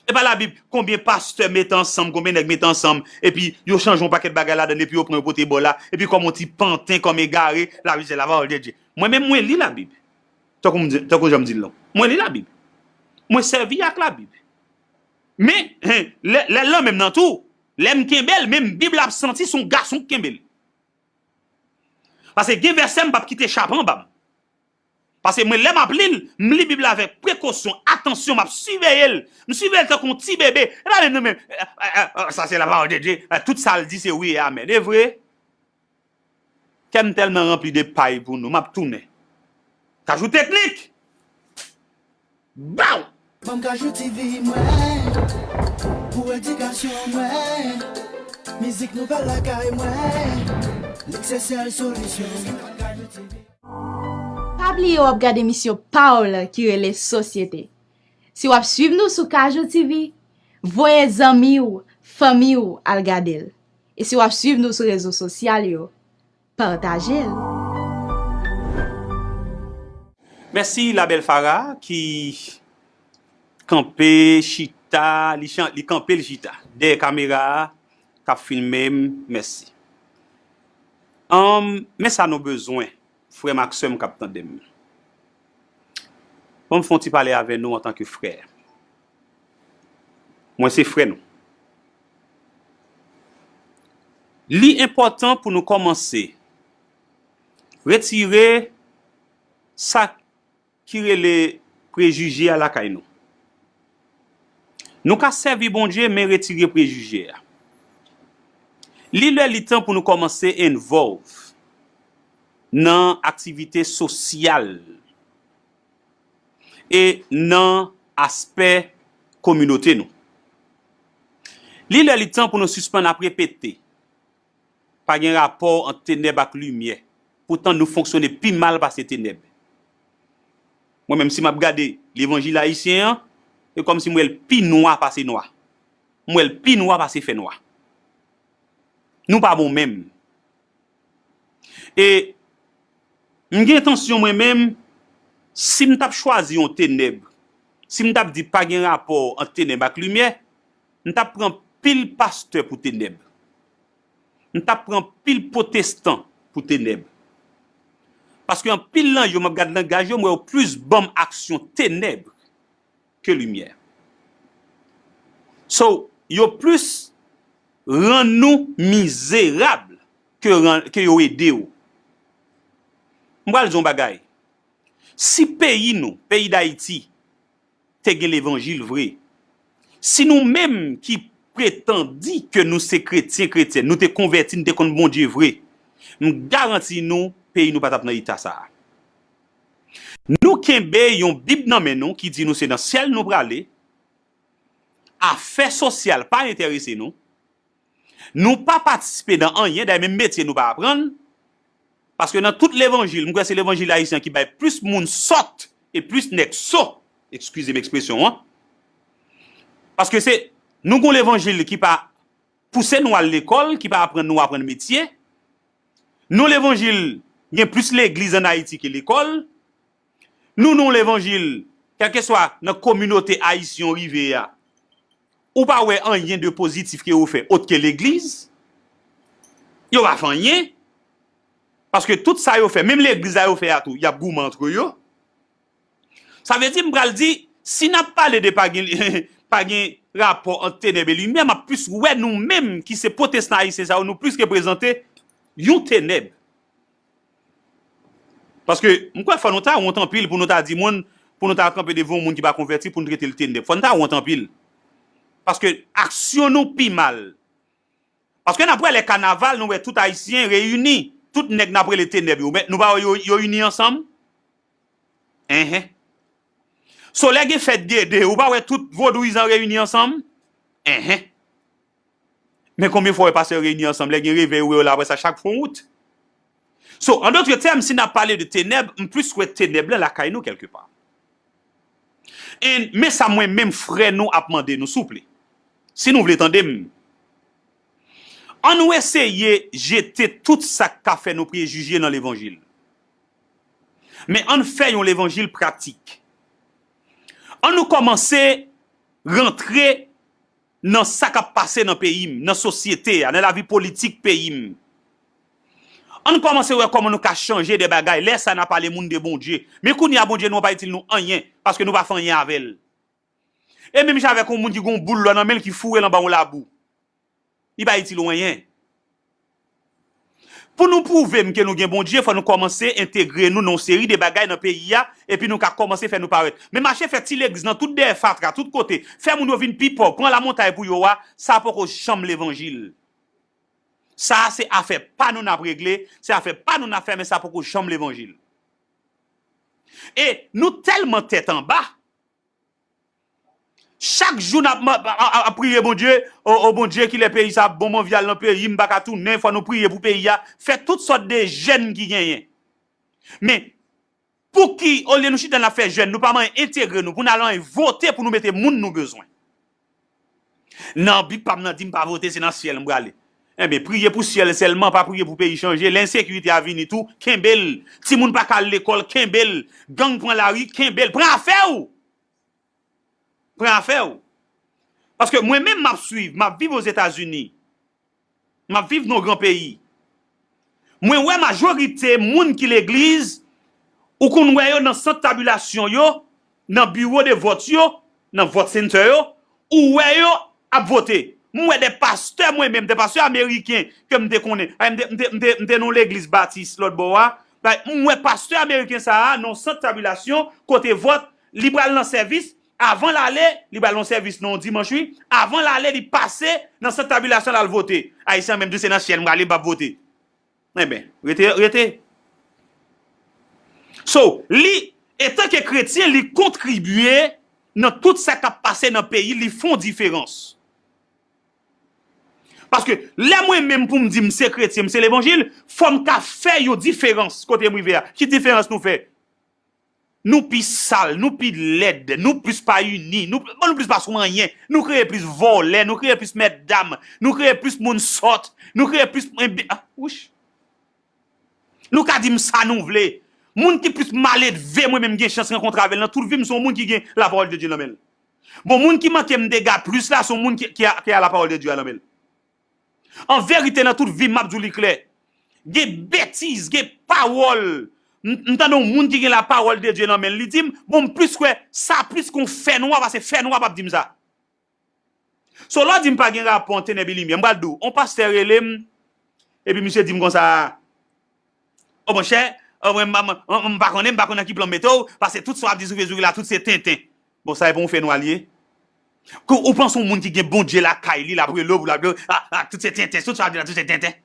E pa Labib, konbyen pastè mete ansanm, konbyen nèg mete ansanm, epi yo chanje yon pakèt bagay ladan l, epi yo pran yo pote bò la, epi kòm yon ti panten, kòm egare, Labib se lapawòl de Dye. Mwen menm, mwen li Labib. Tankou m di, tankou jan m di l lan. Mwen li Labib. Mwen sèvi ak Labib. Men, hen, lè, lè l lan menm nan tou, lè m kenbe l, menm Bib la ap santi se yon gason k kenbe l. Paske gen vèsè m p ap kite chape anba m. Paske mwen, lè m ap li l, m li Bib la avèk prekosyon, atansyon, m ap siveye l. M siveye l tankou yon ti bebe. E pa menm nou menm, eh, eh, eh, sa se lapawòl de Dye. Eh, tout sa l di se wi e amèn. E vre? Kè m tèlman ranpli de pay pou nou, m ap tounen. Kajou Teknik! Baw! Ban m Kajou T V mwen, pou edikasyon mwen, mizik nouvèl lakay mwen, lik se sèl solisyon. Kajou T V. Pa bliye w ap gade emisyon pa w lan ki rele Sosyete. Si w ap swiv nou sou Kajou T V, voye zanmi w, fanmi w al gade l. E si w ap swiv nou sou rezo sosyal yo, pataje l. Mèsi Labèl Farah ki kanpe, chita, li chan-, li kanpe, li chita dèyè kamera a, k ap filme m. Mèsi. Ann, men sa nou bezwen, frè m ak sè m k ap tande m. Ban m fè yon ti pale avè nou antanke frè. Mwen se frè nou. Li enpòtan pou nou kòmanse retire sa ki rele prejije a lakay nou. Nou ka sèvi Bondye, men retire prejije a. Li lè, li tan pou nou kòmanse involve nan aktivite sosyal e nan aspè kominote nou. Li lè, li tan pou nou sispann ap repete, pa gen rapò ant tenèb ak limyè. Poutan nou fonksyone pi mal pase tenèb. Mwen menm, si m ap gade levanjil ayisyen an, se kòmsi m wè l pi nwa pase nwa. M wè l pi nwa pase fènwa. Nou pa bon menm. E m gen entansyon mwen menm, si m t ap chwazi yon tenèb, si m t ap di pa gen rapò ant tenèb ak limyè, m t ap pran pil pastè pou tenèb. M t ap pran pil pwotestan pou tenèb. Paske anpil nan yo, m ap gad langaj yo, m wè yo plis ban m aksyon tenèb ke limyè. So, yo plis rann nou mizerab ke ran-, ke yo ede w. M pral di yon bagay. Si peyi nou, peyi Dayiti, te gen levanjil vre. Si nou menm ki pretan di ke nou se kretyen, kretyèn, nou te konvèti, nou te konn Bondye vre, m garanti nou, peyi nou pa t ap nan eta sa a. Nou kenbe yon Bib nan men nou ki di nou se nan syèl nou prale, afè sosyal pa enterese nou, nou pa patisipe nan anyen, dayè menm metye nou pa aprann, paske nan tout levanjil, m kwè se levanjil ayisyen an ki bay plis moun sòt e plis nèg so, eskize m ekspresyon an, paske se, nou gon levanjil ki pa pouse nou al lekòl, ki pa aprann nou aprann metye, nou levanjil gen plis legliz ann Ayiti ke lekòl, nou, nou levanjil, kèlkeswa nan kominote ayisyen w rive a, ou pa wè anyen de pozitif ke yo fè ot ke legliz. Yo pa fè anyen. Paske tout sa yo fè, menm legliz la yo fè a tou, y ap goumen antre yo. Sa vle di, m pral di, si n ap pale de pa gen, pa gen rapò ant tenèb e limyè, m ap plis wè nou menm ki se pwotestan ayisyen sa yo, nou plis reprezante yon tenèb. Paske m kwè fò nou ta wont anpil pou nou ta di moun, pou nou ta kanpe devan yon moun ki pa konvèti, pou nou trete l tenèb. Fò nou ta wont anpil. Paske aksyon nou pi mal. Paske n ap wè lè kanaval, nou wè tout ayisyen reyini, tout nèg n ap rele tenèb yo, men nou pa wè yo, yo ini ansanm? Enhen. So lè gen fèt Gede, ou pa wè tout vodouyizan reyini ansanm? Enhen. Men konbyen fwa w wè pastè yo reyini ansanm, lè gen revèy ou wè yo la, apre sa chak fwa yon wout. So, an dòt tèm, si n ap pale de tenèb, m plis wè tenèb lan lakay nou kèlkepa. And men sa mwen menm frè nou ap mande nou, souple. Si nou vle tande m, ann nou eseye jete tout sa k ka fè nou prejije nan levanjil. Men ann fè yon levanjil pratik. Ann nou kòmanse rantre nan sa k ap pase nan peyi m, nan sosyete a, nan lavi politik peyi m. Ann kòmanse wè kòman nou ka chanje de bagay. Lè sa a, n a pale moun de Bondye. Men kounye a, Bondye nou an pa itil nou anyen, paske nou pa fè anyen avè l. E menm jan avèk yon moun ki gen yon boul lò nan men l ki foure l anba yon labou. Li pa itil ou anyen. Pou nou pwouve m ke nou gen Bondye, fò nou kòmanse entegre nou nan yon seri de bagay nan peyi a, epi nou ka kòmanse fè nou parèt. Men mache fè ti legliz nan tout dèyè fatra, tout kote, fè moun yo vin pi pòv, pran lamontay pou yo a, sa poko janm levanjil. Sa a se afè pa nou n ap regle, se afè pa nou n ap fè, men sa poko janm levanjil. E nou tèlman tèt anba, chak jou n ap, ap, ap, ap priye Bondye, o, o Bondye, kilè peyi sa ap bon, m anvi al nan peyi m, m pa ka tounen, fò nou priye pou peyi a, fè tout sòt de jèn ki genyen. Men, pouki, olye nou chita n ap fè jèn, nou pa manyen entegre nou, pou n al anyen vote pou nou mete moun nou bezwen? Nan Bib pa m nan di m pa vote, se nan syèl m prale. Enben, priye pou syèl sèlman, pa priye pou peyi chanje. Lè ensekirite a vini tou, kenbe l. Timoun pa ka al lekòl, kenbe l. Gang pran lari, kenbe l. Pran afè w! Pran afè w. Paske mwen menm m ap swiv, m ap viv Ozetazini. M ap viv nan yon gran peyi. Mwen wè majorite moun ki legliz, ou konn wè yo nan sant tabilasyon yo, nan biwo de vòt yo, nan vòt center yo, ou wè yo ap vote. M wè de pastè mwen menm, de pastè ameriken ke m te konnen. Ay, m te, m te, m te, m te nan yon legliz batis lòt bò a. Bay, m wè pastè ameriken sa a nan yon sant tabilasyon, kote vòt, li pral nan sèvis, avan l ale, li pral nan yon sèvis nan yon dimanch, wi, avan l ale, li pase nan sant tabilasyon l al vote. Ayisyen an menm di se nan syèl m prale, m p ap vote. Enben, rete, rete. So, li, etanke kretyen, li kontribye nan tout sa k ap pase nan peyi, li fè yon diferans. Paske lè mwen menm pou m di m se kretyen, m se levanjil, fò m ka fè yon diferans kote m rive a. Ki diferans nou fè? Nou pi sal, nou pi lèd, nou plis pa ini, nou, bon, nou plis pa sou anyen, nou kreye plis vòlè, nou kreye plis mètdam, nou kreye plis moun sòt, nou kreye plis, enbe-, ah, wouch. Nou ka di m sa nou vle. Moun ki plis maledve mwen menm gen chans rankontre avè l nan tout vi m, se yon moun ki gen lapawòl de Dye nan men l. Bon, moun ki manke m dega plis la, se yon moun ki, ki a, ki a lapawòl de Dye a nan men l. An verite, nan tout vi m, m ap di w li klè. Gen betiz, gen pawòl. M, m tande yon moun ki gen lapawòl de Dye nan men l, li di m, bon, m plis kwè sa plis kon fènwa, pase fènwa p ap di m sa. So, lè w di m pa gen rapò ant tenèb e limyè, m pral di w, on pastè rele m, epi misye di m konsa, o monchè, o, mwen, m, m, m, m pa konnen, m pa konnen nan ki plan m mete w, paske tout sa w ap di sou Facebook la, tout se tenten. Bon, sa e pa yon fènwa li ye? Kou ou panse yon moun ki gen Bondye lakay li, l ap rele w pou l ap di, ah, ah, tout se tenten, tout sa w ap di la, tout se tenten.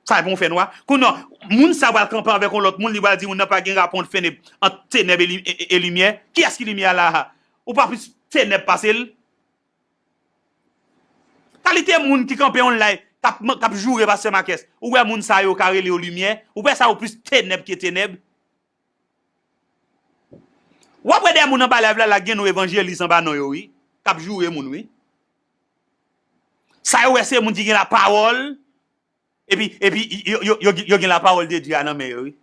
Sa e pa yon fènwa? Kounye a, moun sa pral kanpe avèk yon lòt moun, li pral di moun nan pa gen rapò ant fènèb, ant tenèb e li-, e, e, e limyè. Kiyès ki limyè a la a? Ou pa plis tenèb pase l? Kalite moun ki kanpe online, k ap, k ap joure pastè Makès, ou wè moun sa yo ka rele yo limyè? Ou wè sa yo plis tenèb ke tenèb? W ap wè de moun anba live la, la gen non evanjelis anba non yo, wi. K ap joure moun, wi. Sa yo wè se moun ki gen lapawòl, epi, epi yo, yo, yo, yo gen lapawòl de Dye a nan men yo, wi.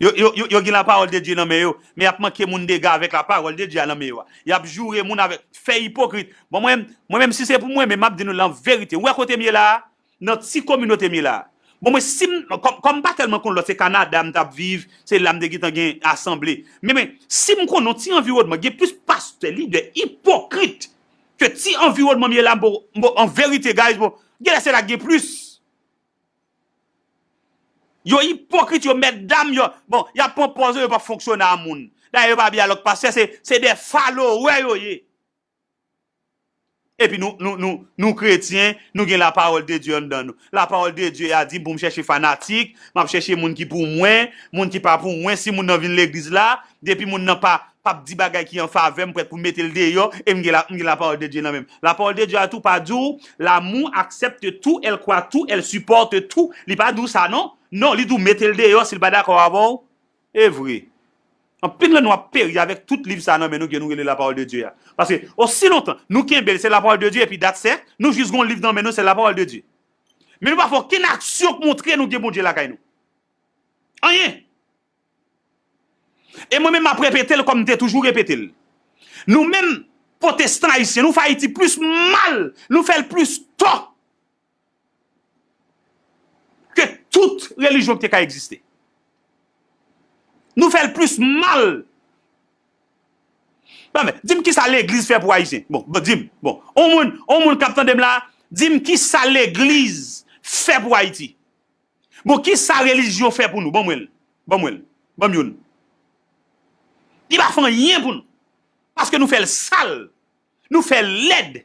Yo, yo, yo, yo gen lapawòl de Dye nan men yo, men y ap manke moun dega avèk lapawòl de Dye a nan men yo a. Y ap joure moun avèk, fè ipokrit. Bon, mwen, mwen menm si se pou mwen, men m ap di nou lan verite. Ou wè kote m ye la a? Nan ti kominote m ye la. Bon, mwen, si m, kòm, kòm m pa tèlman konn lòt, se Kanada m t ap viv, se la m te gentan gen asanble. Men, men, si m konn yon ti anviwònman, gen plis pastè, lidè, ipokrit, ke ti anviwònman m ye la, bon, bon, an verite, guys, bon, genlè se la k gen plis. Yo ipokrit, yo mèt dam, yo, bon, y ap pran pòz yo, yo p ap fonksyone a moun. Dayè, yo pa byen a lòt pastè, se, se de falowè yo ye. Epi nou, nou, nou, nou kretyen, nou gen lapawòl de Dye anndan nou. Lapawòl de Dye a di m pou m chèche fanatik, m ap chèche moun ki pou mwen, moun ki pa pou mwen. Si moun nan vin legliz la, depi moun nan pa, p ap di bagay ki an favè m, m prèt pou m mete l deyò, e m gen la, m gen lapawòl de Dye nan men m. Lapawòl de Dye a tou pa di w, l'amour accepte tout, elle croit tout, elle supporte tout. Li pa di w sa, non. Non, li di w mete l deyò si l pa dakò avè w. E vre. Anpil nan nou ap peri avèk tout liv sa nan men nou ke nou rele lapawòl de Dye a. Paske, osi lontan nou kenbe l, se lapawòl de Dye, epi that's it, nou jis gon liv nan men nou, se lapawòl de Dye. Men nou pa fè okenn aksyon k montre nou gen Bondye lakay nou. Anyen. E mwen menm, m ap repete l kòm m te toujou repete l. Nou menm, pwotestan ayisyen, nou fè Ayiti plis mal, nou fè l plis tò ke tout relijyon ki te ka egziste. Nou fè l plis mal. Bon, men, di m kisa legliz fè pou Ayisyen. Bon, bon, di m. Bon, on moun, on moun k ap tande m la, di m kisa legliz fè pou Ayiti. Bon, kisa relijyon fè pou nou? Ban mwen l. Ban mwen l. Ban m youn. Li pa fè anyen pou nou. Paske nou fè l sal. Nou fè l lèd.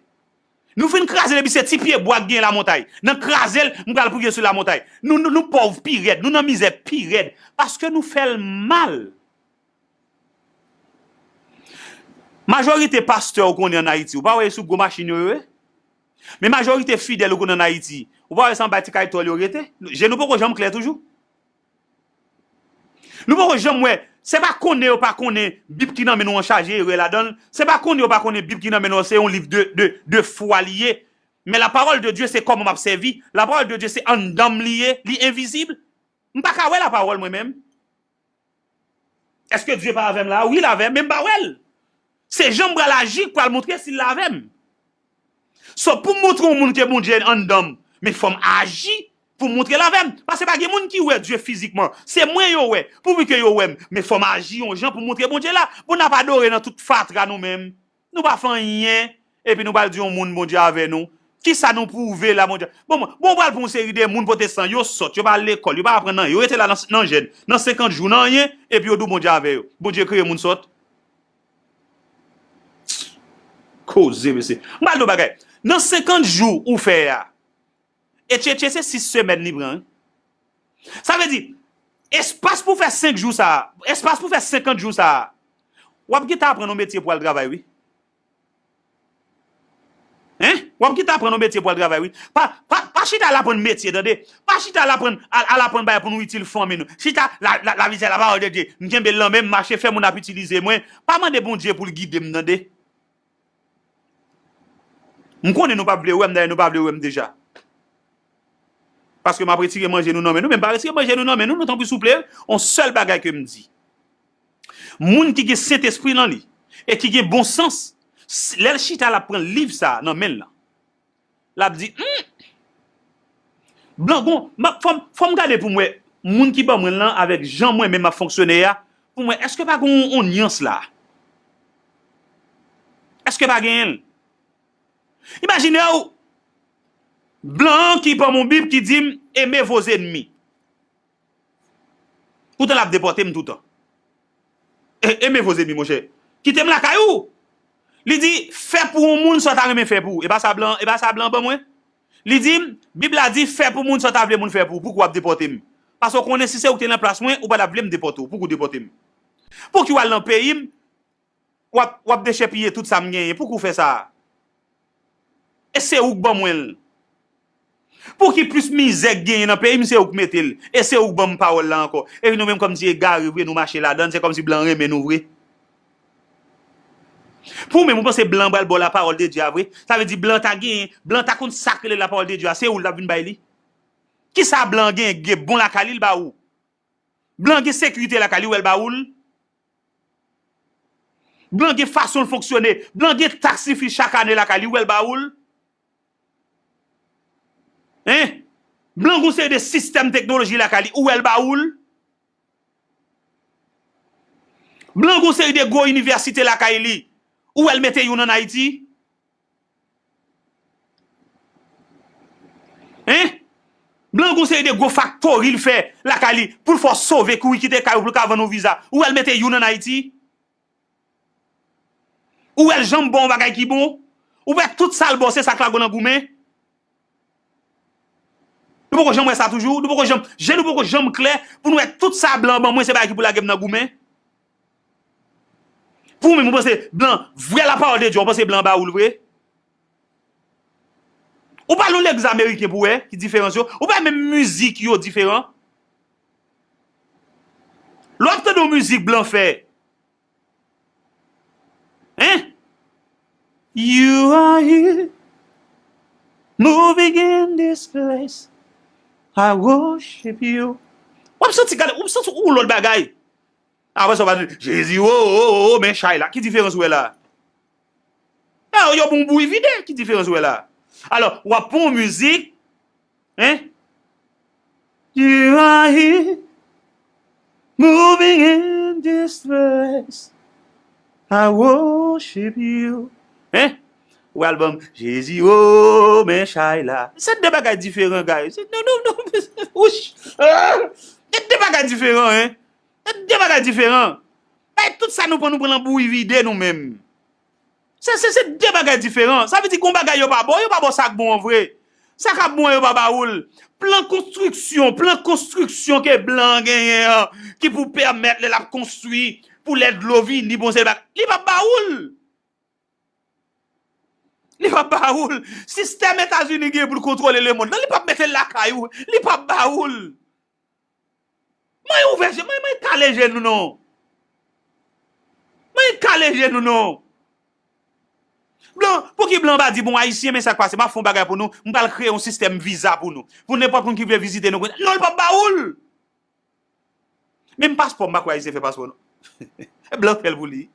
Nou fin kraze l epi se ti pye bwa k gen lamontay. Nan kraze l, m pral priye sou lamontay. Nou, nou, nou pòv pi rèd, nou nan mizè pi rèd. Paske nou fè l mal. Majorite pastè ou konnen ann Ayiti, ou pa wè yo sou gwo machin yo, yo ye? Men majorite fidèl ou konnen ann Ayiti, ou pa wè se anba ti kay tòl yo rete? Je nou poko janm klè toujou? Nou poko janm wè, se pa konnen yo pa konnen Bib ki nan men nou an chaje erè ladan l. Se pa konnen yo pa konnen Bib ki nan men nou an se yon liv de, de, de fwa li ye. Men la parole de Dieu se kòman m ap sèvi. La parole de Dieu se anndan m li ye, li envizib. M pa ka wè lapawòl mwen menm. Èske Dye pa avè m la? Wi, l avè m, men m pa wè l. Se jan m pral aji k pral montre si l avè m. So, pou m montre yon moun ke Bondye anndan m, men fò m aji pou m montre l avè m. Paske pa gen moun ki wè Dye fizikman. Se mwen yo wè, pouvi ke yo wè m. Men fò m aji yon jan pou m montre Bondye la. Pou n ap adore nan tout fatra nou menm. Nou pa fè anyen, epi nou pral di yon moun Bondye avè nou. Kisa nou pwouve la Bondye? Bon, bon, bon, ou pral pran yon seri de moun pwotestan, yo sòt, yo pa al lekòl, yo pa aprann anyen, yo rete la nan, nan jèn, nan senkant jou, nan anyen, epi yo di w Bondye avè yo. Bondye kreye moun sòt? Koze, mesye. M pral di w bagay. Nan senkant jou ou fè a, e tchetche se sis semèn li pran, wi. Sa vle di, espas pou fè senk jou sa a, espas pou fè senkant jou sa a, w ap gentan aprann yon metye pou al travay, wi. Hein? W ap gentan aprann yon metye pou al travay, wi. Pa, pa, pa chita al aprann metye, tande. Pa chita al aprann, al, al aprann bagay pou nou itil fanmi nou. Chita, la, la, lavi se la parole de Dieu. M kenbe l nan men m, mache fè moun ap itilize mwen. Pa mande Bondye pou l gide m, tande. M konnen nou p ap vle wè m, dayè nou pa vle wè m deja. Paske m ap retire manje nou nan men nou, men m pa retire manje nou nan men nou, non, tanpri souple, on sèl bagay ke m di. Moun ki gen Sentespri nan li, e ki gen bon sans, s-, lè l chita l ap pran liv sa a nan men l lan, l ap di, hmm, Blan, gon, m ap, fò m, fò m gade pou m wè moun ki ban mwen l lan avèk jan mwen menm m ap fonksyone a, pou m wè èske pa gen yon, yon nyans la? Èske pa genyen l? Imajine w, blan an ki ban m yon Bib ki di m, aimez vos ennemis. Poutan l ap depòte m toutan. E, e men vos enmi, monchè. Kite m lakay ou. Li di, fè pou yon moun sa w ta renmen fè pou ou. E pa sa blan, e pa sa blan ban mwen? Li di, Bib la di, fè pou moun sa w ta vle moun fè pou ou. Pouki w ap depòte m? Paske w konnen si se ou ki te nan plas mwen, ou pa t ap vle m depòte w. Pouki w depòte m? Pouki w al nan peyi m, w ap, w ap dechèpiye tout sa m genyen? Pouki w fè sa a? E se ou k ban mwen l. Pouki plis mizè k genyen nan peyi m, se ou k mete l? E se ou k ban m pawòl la ankò? Epi nou menm kòmsi egare vre, nou mache ladan l, se kòmsi blan renmen nou vre. Pou ou menm, ou panse blan pral ba w lapawòl de Dye a vre? Sa vle di blan ta genyen, blan ta konn sa k rele lapawòl de Dye a, se ou l t ap vin bay li? Kisa blan gen, gen bon lakay li, l ba ou? Blan gen sekirite lakay li, ou wè l ba ou l? Blan gen fason l fonksyone, blan gen taks li fè chak ane lakay li, ou wè l ba ou l? Hein? Blan gen yon seri de sistèm teknoloji lakay li, ou wè l ba ou l? Blan gen yon seri de gwo inivèsite lakay li, ou wè l mete youn ann Ayiti? Hein? Blan gen yon seri de gwo faktori l fè lakay li pou l fè w sove kouri kite kay ou pou l ka vann ou viza. Ou wè l mete youn ann Ayiti? Ou wè l janm ba w yon bagay ki bon? Ou wè tout sa l ba w, se sa k lage w nan goumen? Nou poko janm wè sa toujou? Nou poko janm, je nou poko janm klè pou nou wè tout sa blan ban mwen, se bagay ki pou lage m nan goumen? Pou ou menm, ou panse blan, vrè lapawòl de Dye, ou panse blan ba ou l vre? Ou pa al yon legliz ameriken pou wè ki diferans yo. Ou pa menm mizik yo diferan. Lè w ap tande yon mizik blan fè, hein? You are here, moving in this place. I worship you. W ap santi, gade, w ap santi yon lòt bagay. Apre sa, w va di, Jezi, o, o, o, o, men chay la. Ki diferans ou wè la? A, yo bon bouyi vide, ki diferans ou wè la? Alò, w ap pran yon mizik, hein? You are here, moving in this place. I worship you. Hein? Ou albòm Jezi, o, men chay la. Se de bagay diferan, guys. Se, non, non, non. Wouch. Ah! Se de bagay diferan, hein? Se de bagay diferan. Bay tout sa nou pran, nou pran nan bouyi vide nou menm. Se, se, se de bagay diferan. Sa vle di gon bagay yo pa ba w, yo pa ba w sa k bon an vre. Sa k ap bon an, yo pa ba ou l. Plan konstriksyon, plan konstriksyon ke blan an genyen an, ki pou pèmèt lè l ap konstwi, pou lè dlo vini, bon, se bak, li p ap ba ou l. Li p ap ba ou l. Sistèm Etazini gen pou l kontwole lemonn nan, li p ap mete l lakay ou. Li p ap ba ou l. Mwen ouvè je, mwen, mwen kale je nou non. Mwen kale je nou non. Blan, pouki blan pa di, bon, Ayisyen, men sa k pase, m ap fè yon bagay pou nou, m pral kreye yon sistèm viza pou nou. Pou nenpòt moun ki vle vizite nou, non, l p ap ba ou l. Menm paspò, m pa kwè Ayisyen fè paspò, non. Blan fè l pou li.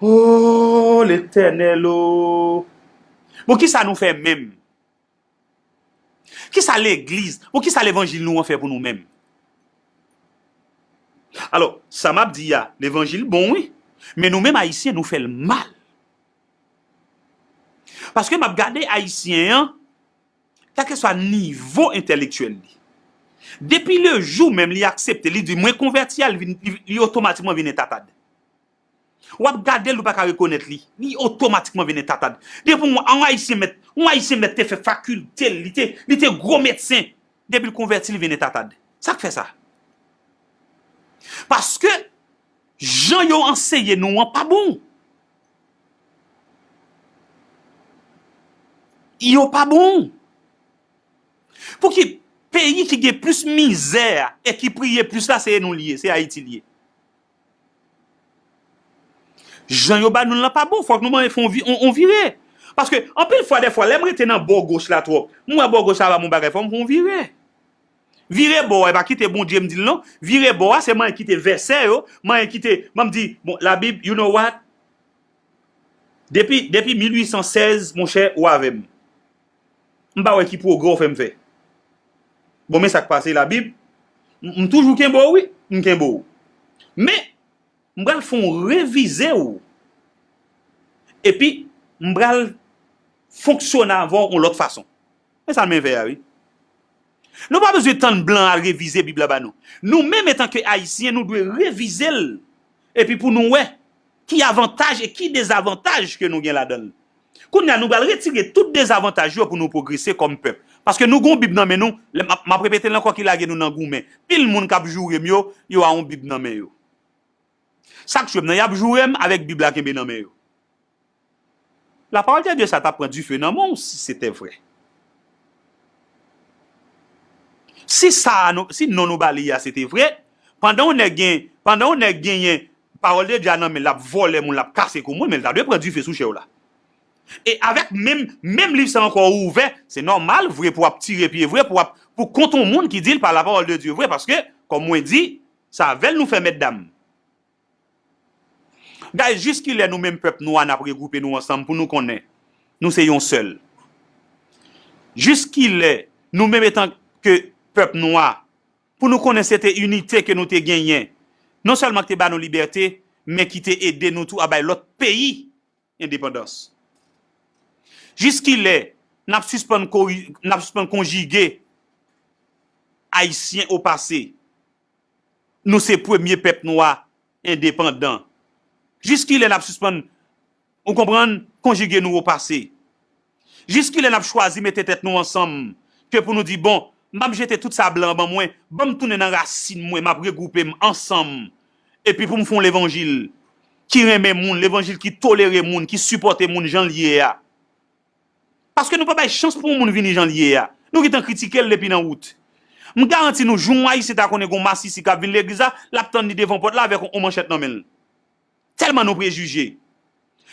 O, Letènèl, o. Bon, kisa nou fè menm? Kisa legliz, bon, kisa levanjil nou an fè pou nou menm? Alò, sa m ap di a, levanjil bon, wi. Men nou menm Ayisyen, nou fè l mal. Paske m ap gade Ayisyen an, kèlkeswa nivo entèlektyèl li. Depi le jou menm li aksepte, li di, mwen konvèti a, li vin, li, li otomatikman vin entatad. W ap gade l, ou pa ka rekonèt li. Li otomatikman vin entatad. Depi yon, yon Ayisyen mèt, yon Ayisyen mèt te fè fakilte l, li te, li te gwo medsen. Depi l konvèti, li vin entatad. Sa k fè sa? Paske jan yo anseye nou an pa bon. Yo pa bon. Pouki peyi ki gen plis mizè e ki priye plis la, se nou l ye, se Ayiti l ye? Jan yo ba nou l lan pa bon, fòk nou manyen fè on vi-, on, on vire. Paske, anpil fwa, dèfwa, lè m rete nan bò goch la twòp, m wè bò goch la ba m on bagay, fò m fè on vire. Vire bò a, e pa kite Bondye m di l non. Vire bò a, se manyen kite vèsè yo, manyen kite, ban m di, bon, Labib, you know what? Depi, depi mil uit san sèz, monchè, ou avè m. M pa wè ki pwogrè w fè m fè. Bon, men sa k pase, Labib, m, m toujou kenbe w, wi, m kenbe w. Men, m pral fè w revize w. Epi, m pral fonksyone avè w yon lòt fason. Men sa m fè a, wi. Nou pa bezwen tann blan al revize Bib la ba nou. Nou menm, antanke Ayisyen, nou dwe revize l. Epi pou nou wè ki avantaj e ki dezavantaj ke nou gen ladan l. Kounye a, nou pral retire tout dezavantaj yo pou nou pwogrese kòm pèp. Paske nou gon Bib nan men nou, lè m ap, m ap repete l ankò ki lage nou nan goumen. Pil moun k ap joure m yo, yo a yon Bib nan men yo. Sa k jwe m nan, y ap joure m avèk Bib la kenbe nan men yo. La parole de Dieu sa t ap pran dife nan men w si se te vre. Si sa a nou, si non nou ba li a se te vre, pandan yon nèg gen, pandan yon nèg genyen parole de Dieu a nan men l, l ap vòlè moun, l ap kase kou moun, men l ta dwe pran dife sou chè w la. E avèk menm, menm liv sa ankò ouvè, se nòmal vre pou w ap tire pye vre, pou w ap, pou kont yon moun ki di l pa la parole de Dieu vre, paske, kòm mwen di, se avè l nou fè mètdam. Guys, jiskilè nou menm pèp nwa n ap regwoupe nou ansanm pou nou konnen nou se yon sèl? Jiskilè nou menm etanke pèp nwa pou nou konnen se te inite ke nou te genyen, non sèlman ki te ba nou libète, men ki te ede nou tou a bay lòt peyi endepandans? Jiskilè n ap sispann kori-, n ap sispann konjige Ayisyen o pase? Nou se premye pèp nwa endepandan. Jiskilè n ap sispann, ou konprann, konjige nou o pase? Jiskilè n ap chwazi mete tèt nou ansanm ke pou nou di, bon, m ap jete tout sa blan an ban mwen, ban m tounen nan rasin mwen, m ap regwoupe m ansanm, epi pou m fè yon levanjil ki renmen moun, levanjil ki tolere moun, ki sipòte moun jan l ye a? Paske nou pa bay chans pou yon moun vini jan l ye a. Nou gentan kritike l depi nan wout. M garanti nou, jou yon Ayisyen ta konnen gen yon masisi k ap vin legliz la, l ap tann li devan pòt la avèk yon, yon manchèt nan men l. Tèlman nou prejije.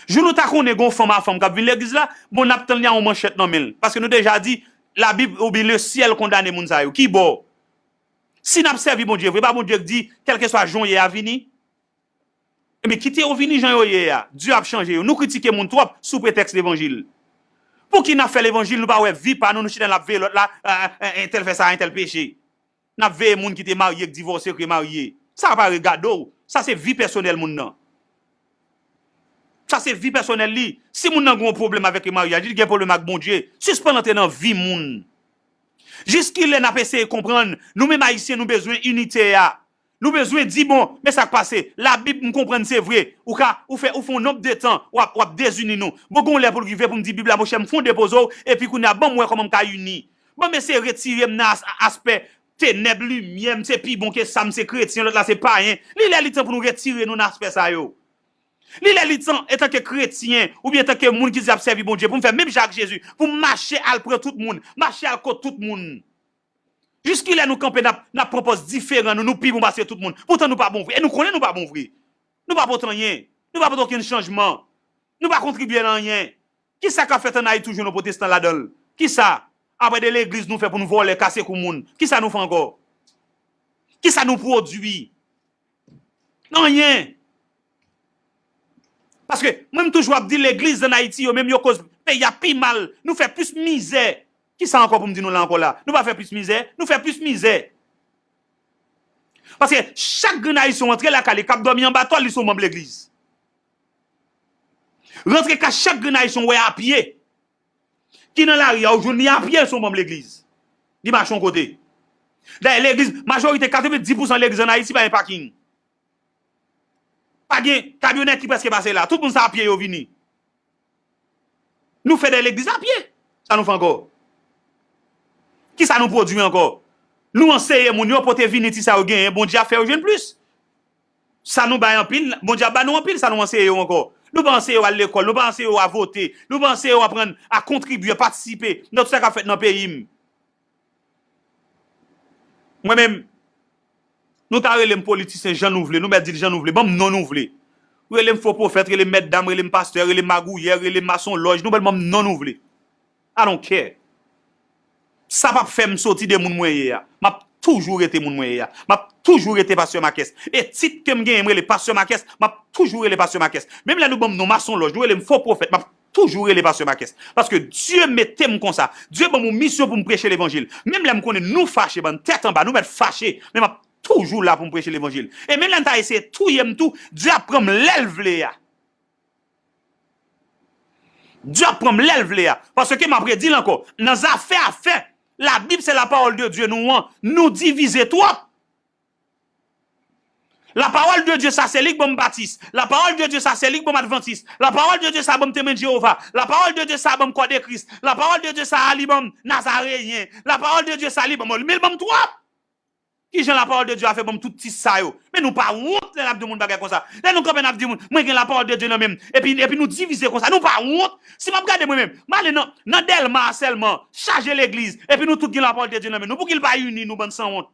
Jou nou ta konnen gen yon fanm a fanm k ap vin legliz la, bon, n ap tann li a yon manchèt nan men l. Paske nou deja di, Labib oubyen lesyèl kondane moun sa yo. Ki bò? Si n ap sèvi Bondye vre, pa Bondye k di, kèlkeswa jan w ye a, vini? Ebyen, kite yo vini jan yo ye a. Dye ap chanje yo. Nou kritike moun twòp sou pretèks levanjil. Pouki n ap fè levanjil, nou pa wè vi pa nou, nou chita n ap veye lòt la, a, a, entèl fè sa, entèl peche. N ap veye moun ki te marye, k divòse, k remarye. Sa pa regade w. Sa se vi pèsonèl moun nan. Sa se vi pèsonèl li. Si moun nan gen yon pwoblèm avèk remaryaj, li gen pwoblèm ak Bondye. Sispann antre nan vi moun. Jiskilè n ap eseye konprann, nou menm Ayisyen, nou bezwen inite a. Nou bezwen di, bon, men sa k pase. Labib, m konprann se vre. Ou ka, ou fè, ou fè yon nonb de tan, w ap, w ap dezini nou. Bon, gen yon lè pou l rive pou m di Bib la, monchè, m fè yon depoze w, epi kounye a, ban m wè kòman m ka ini. Ban m eseye retire m nan as-, aspè tenèb, limyè, m se pi bon ke sa, m se kretyen, lòt la se payen. Li lè li tan pou nou retire nou nan aspè sa yo. Li lè li tan, antanke kretyen, oubyen antanke moun ki di ap sèvi Bondye, pou m fè menm jan ak Jezi, pou m mache al pran tout moun, mache al kot tout moun. Jiskilè nou kanpe, n ap, n ap pran pòz diferan, nou, nou pi bon pase tout moun. Poutan nou pa bon vre. E nou konnen nou pa bon vre. Nou pa pote anyen. Nou pa pote okenn chanjman. Nou pa kontribye nan anyen. Kisa k ap fèt ann Ayiti ou jwenn yon pwotestan ladan l? Kisa? Apre de legliz nou fè pou nou vòlè, kase kou moun. Kisa nou fè ankò? Kisa nou pwodui? Anyen. Paske mwen m toujou ap di legliz ann Ayiti yo menm yo koz peyi a pi mal. Nou fè plis mizè. Kisa ankò pou m di nou la ankò la? Nou pa fè plis mizè? Nou fè plis mizè. Paske chak grenn Ayisyen w antre lakay li k ap dòmi anba tòl, li se yon manm legliz. Rantre kay chak grenn Ayisyen w wè a pye. Ki nan lari a, ou jwenn li a pye, se yon manm legliz. Li mache yon kote. Dayè, legliz, majorite, katrevenndis pousan legliz ann Ayiti pa gen paking. Pa gen kamyonèt ki prèske pase la. Tout moun sa a pye yo vini. Nou fè de legliz a pye. Sa nou fè ankò? Kisa nou pwodui ankò? Nou anseye moun yo pote vini ti sa yo genyen, Bondye ap fè yo jwenn plis. Sa nou bay anpil, Bondye ap ba nou anpil, sa nou anseye yo ankò. Nou pa anseye yo al lekòl, nou pa anseye yo a vote, nou pa anseye yo aprann a kontribye, patisipe nan tout sa k ap fèt nan peyi m. Mwen menm, nou ta rele m politisyen jan nou vle, nou mèt di l jan nou vle, ban m non nou vle. Rele m fo pwofèt, rele m mèt dam, rele m pastè, rele m magouyè, rele m masonlòj, nou mèt ban m non nou vle. I don't care. Sa p ap fè m soti de moun mwen ye a. M ap toujou rete moun mwen ye a. M ap toujou rete pastè Makès. E tit ke m genyen, m rele pastè Makès, m ap toujou rele pastè Makès. Menm lè nou ban m non masonlòj, nou rele m fo pwofèt, m ap toujou rele pastè Makès. Paske Dye mete m konsa. Dye ban m yon misyon pou m preche levanjil. Menm lè m konnen nou fache, bann tèt anba, nou mèt fache, men m ap toujou la pou m preche levanjil. E menm lè n ta eseye touye m tou, Dye ap pran m lè l vle a. Dye ap pran m lè l vle a. Paske m ap redi l ankò, nan zafè afè, Labib se lapawòl de Dye nou an. Nou divize twòp. Lapawòl de Dye sa se li k ban m batis. Lapawòl de Dye sa se li k ban m advantis. Lapawòl de Dye sa ban m Temwen Jewova. Lapawòl de Dye sa ban m Kò de Kris. Lapawòl de Dye sa li ban m Nazareyen. Lapawòl de Dye sa li ban m, men l ban m twòp. Kijan lapawòl de Dye a fè ban m tout tit sa yo? Men nou pa wont lè n ap di moun bagay konsa. Lè nou kanpe n ap di moun, mwen gen lapawòl de Dye nan men m. Epi, epi nou divize konsa. Nou pa wont? Si m ap gade mwen menm, m ale nan, nan Dèlma a sèlman, chaje legliz. Epi nou tout gen lapawòl de Dye nan men nou. Pouki l pa ini nou, bann sanwont?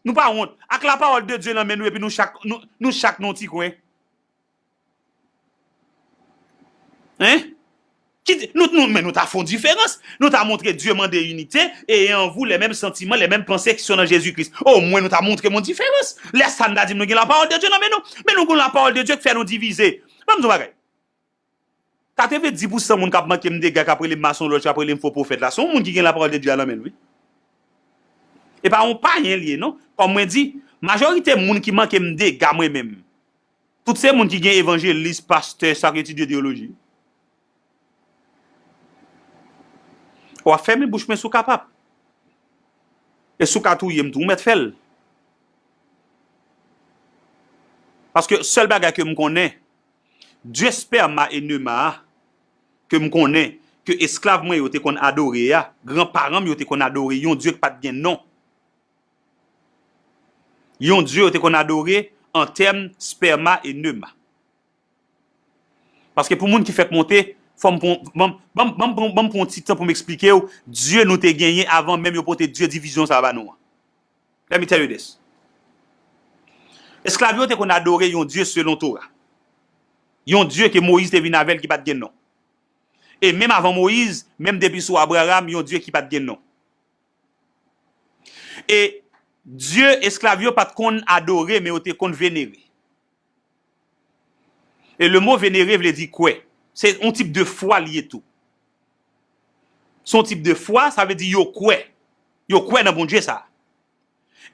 Nou pa wont. Ak lapawòl de Dye nan men nou, epi nou chak, nou, nou chak nan yon ti kwen. Hein? Ki, nou, nou, men nou ta fè yon diferans. Nou ta montre Dieu mande unité et ayez en vous les mêmes sentiments, les mêmes pensées qui sont dans Jésus-Christ. Omwen nou ta montre yon diferans. Lè sa n ta di m nou gen lapawòl de Dye nan men nou. Men nou gen lapawòl de Dye k fè nou divize. Ban m di yon bagay. Katrevenndis pousan moun k ap manke m dega, k ap rele m masonlòj, k ap rele m fo pwofèt la, se yon moun ki gen lapawòl de Dye a nan men l, wi. E pa yon payen l ye, non. Kòm mwen di, majorite moun ki manke m dega mwen menm, tout se moun ki gen evanjelis, pastè, sa k etidye teyoloji. W ap fèmen bouch mwen si w kapab. E si w ka touye m tou, ou mèt fè l. Paske sèl bagay ke m konnen, Dye Spèma e Nema a, ke m konnen, ke esklav mwen yo te konn adore a, granparan m yo te konn adore yon Dye ki pa t gen non. Yon Dye yo te konn adore an tèm Spèma e Nema. Paske pou moun ki fèk monte, fò m pran, ban m, ban m, ban m pran, ban m pran yon ti tan pou m eksplike w Dye nou te genyen avan menm yo pote Dye divizyon sa a ba nou an. Let me tell you this. Esklav yo te konn adore yon Dye selon Tora. Yon Dye ke Moyiz te vin avè l ki pa t gen non. E menm avan Moyiz, menm depi sou Abraram, yon Dye ki pa t gen non. E Dye esklav yo pa t konn adore, men yo te konn venere. E le mo venere vle di kwè. Se yon tip de fwa li ye tou. Se yon tip de fwa, sa vle di yo kwè. Yo kwè nan Bondye sa a.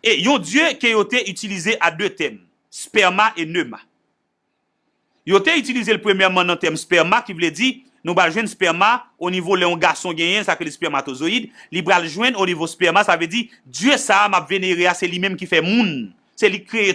E yon Dye ke yo te itilize a de tèm, spèma e nema. Yo te itilize l premyèman nan tèm spèma, ki vle di, nou pral jwenn spèma o nivo lè yon gason genyen, sa k rele spèmatozoyid, li pral jwenn o nivo spèma, sa vle di, Dye sa a m ap venere a, se li menm ki fè moun. Se li k kreye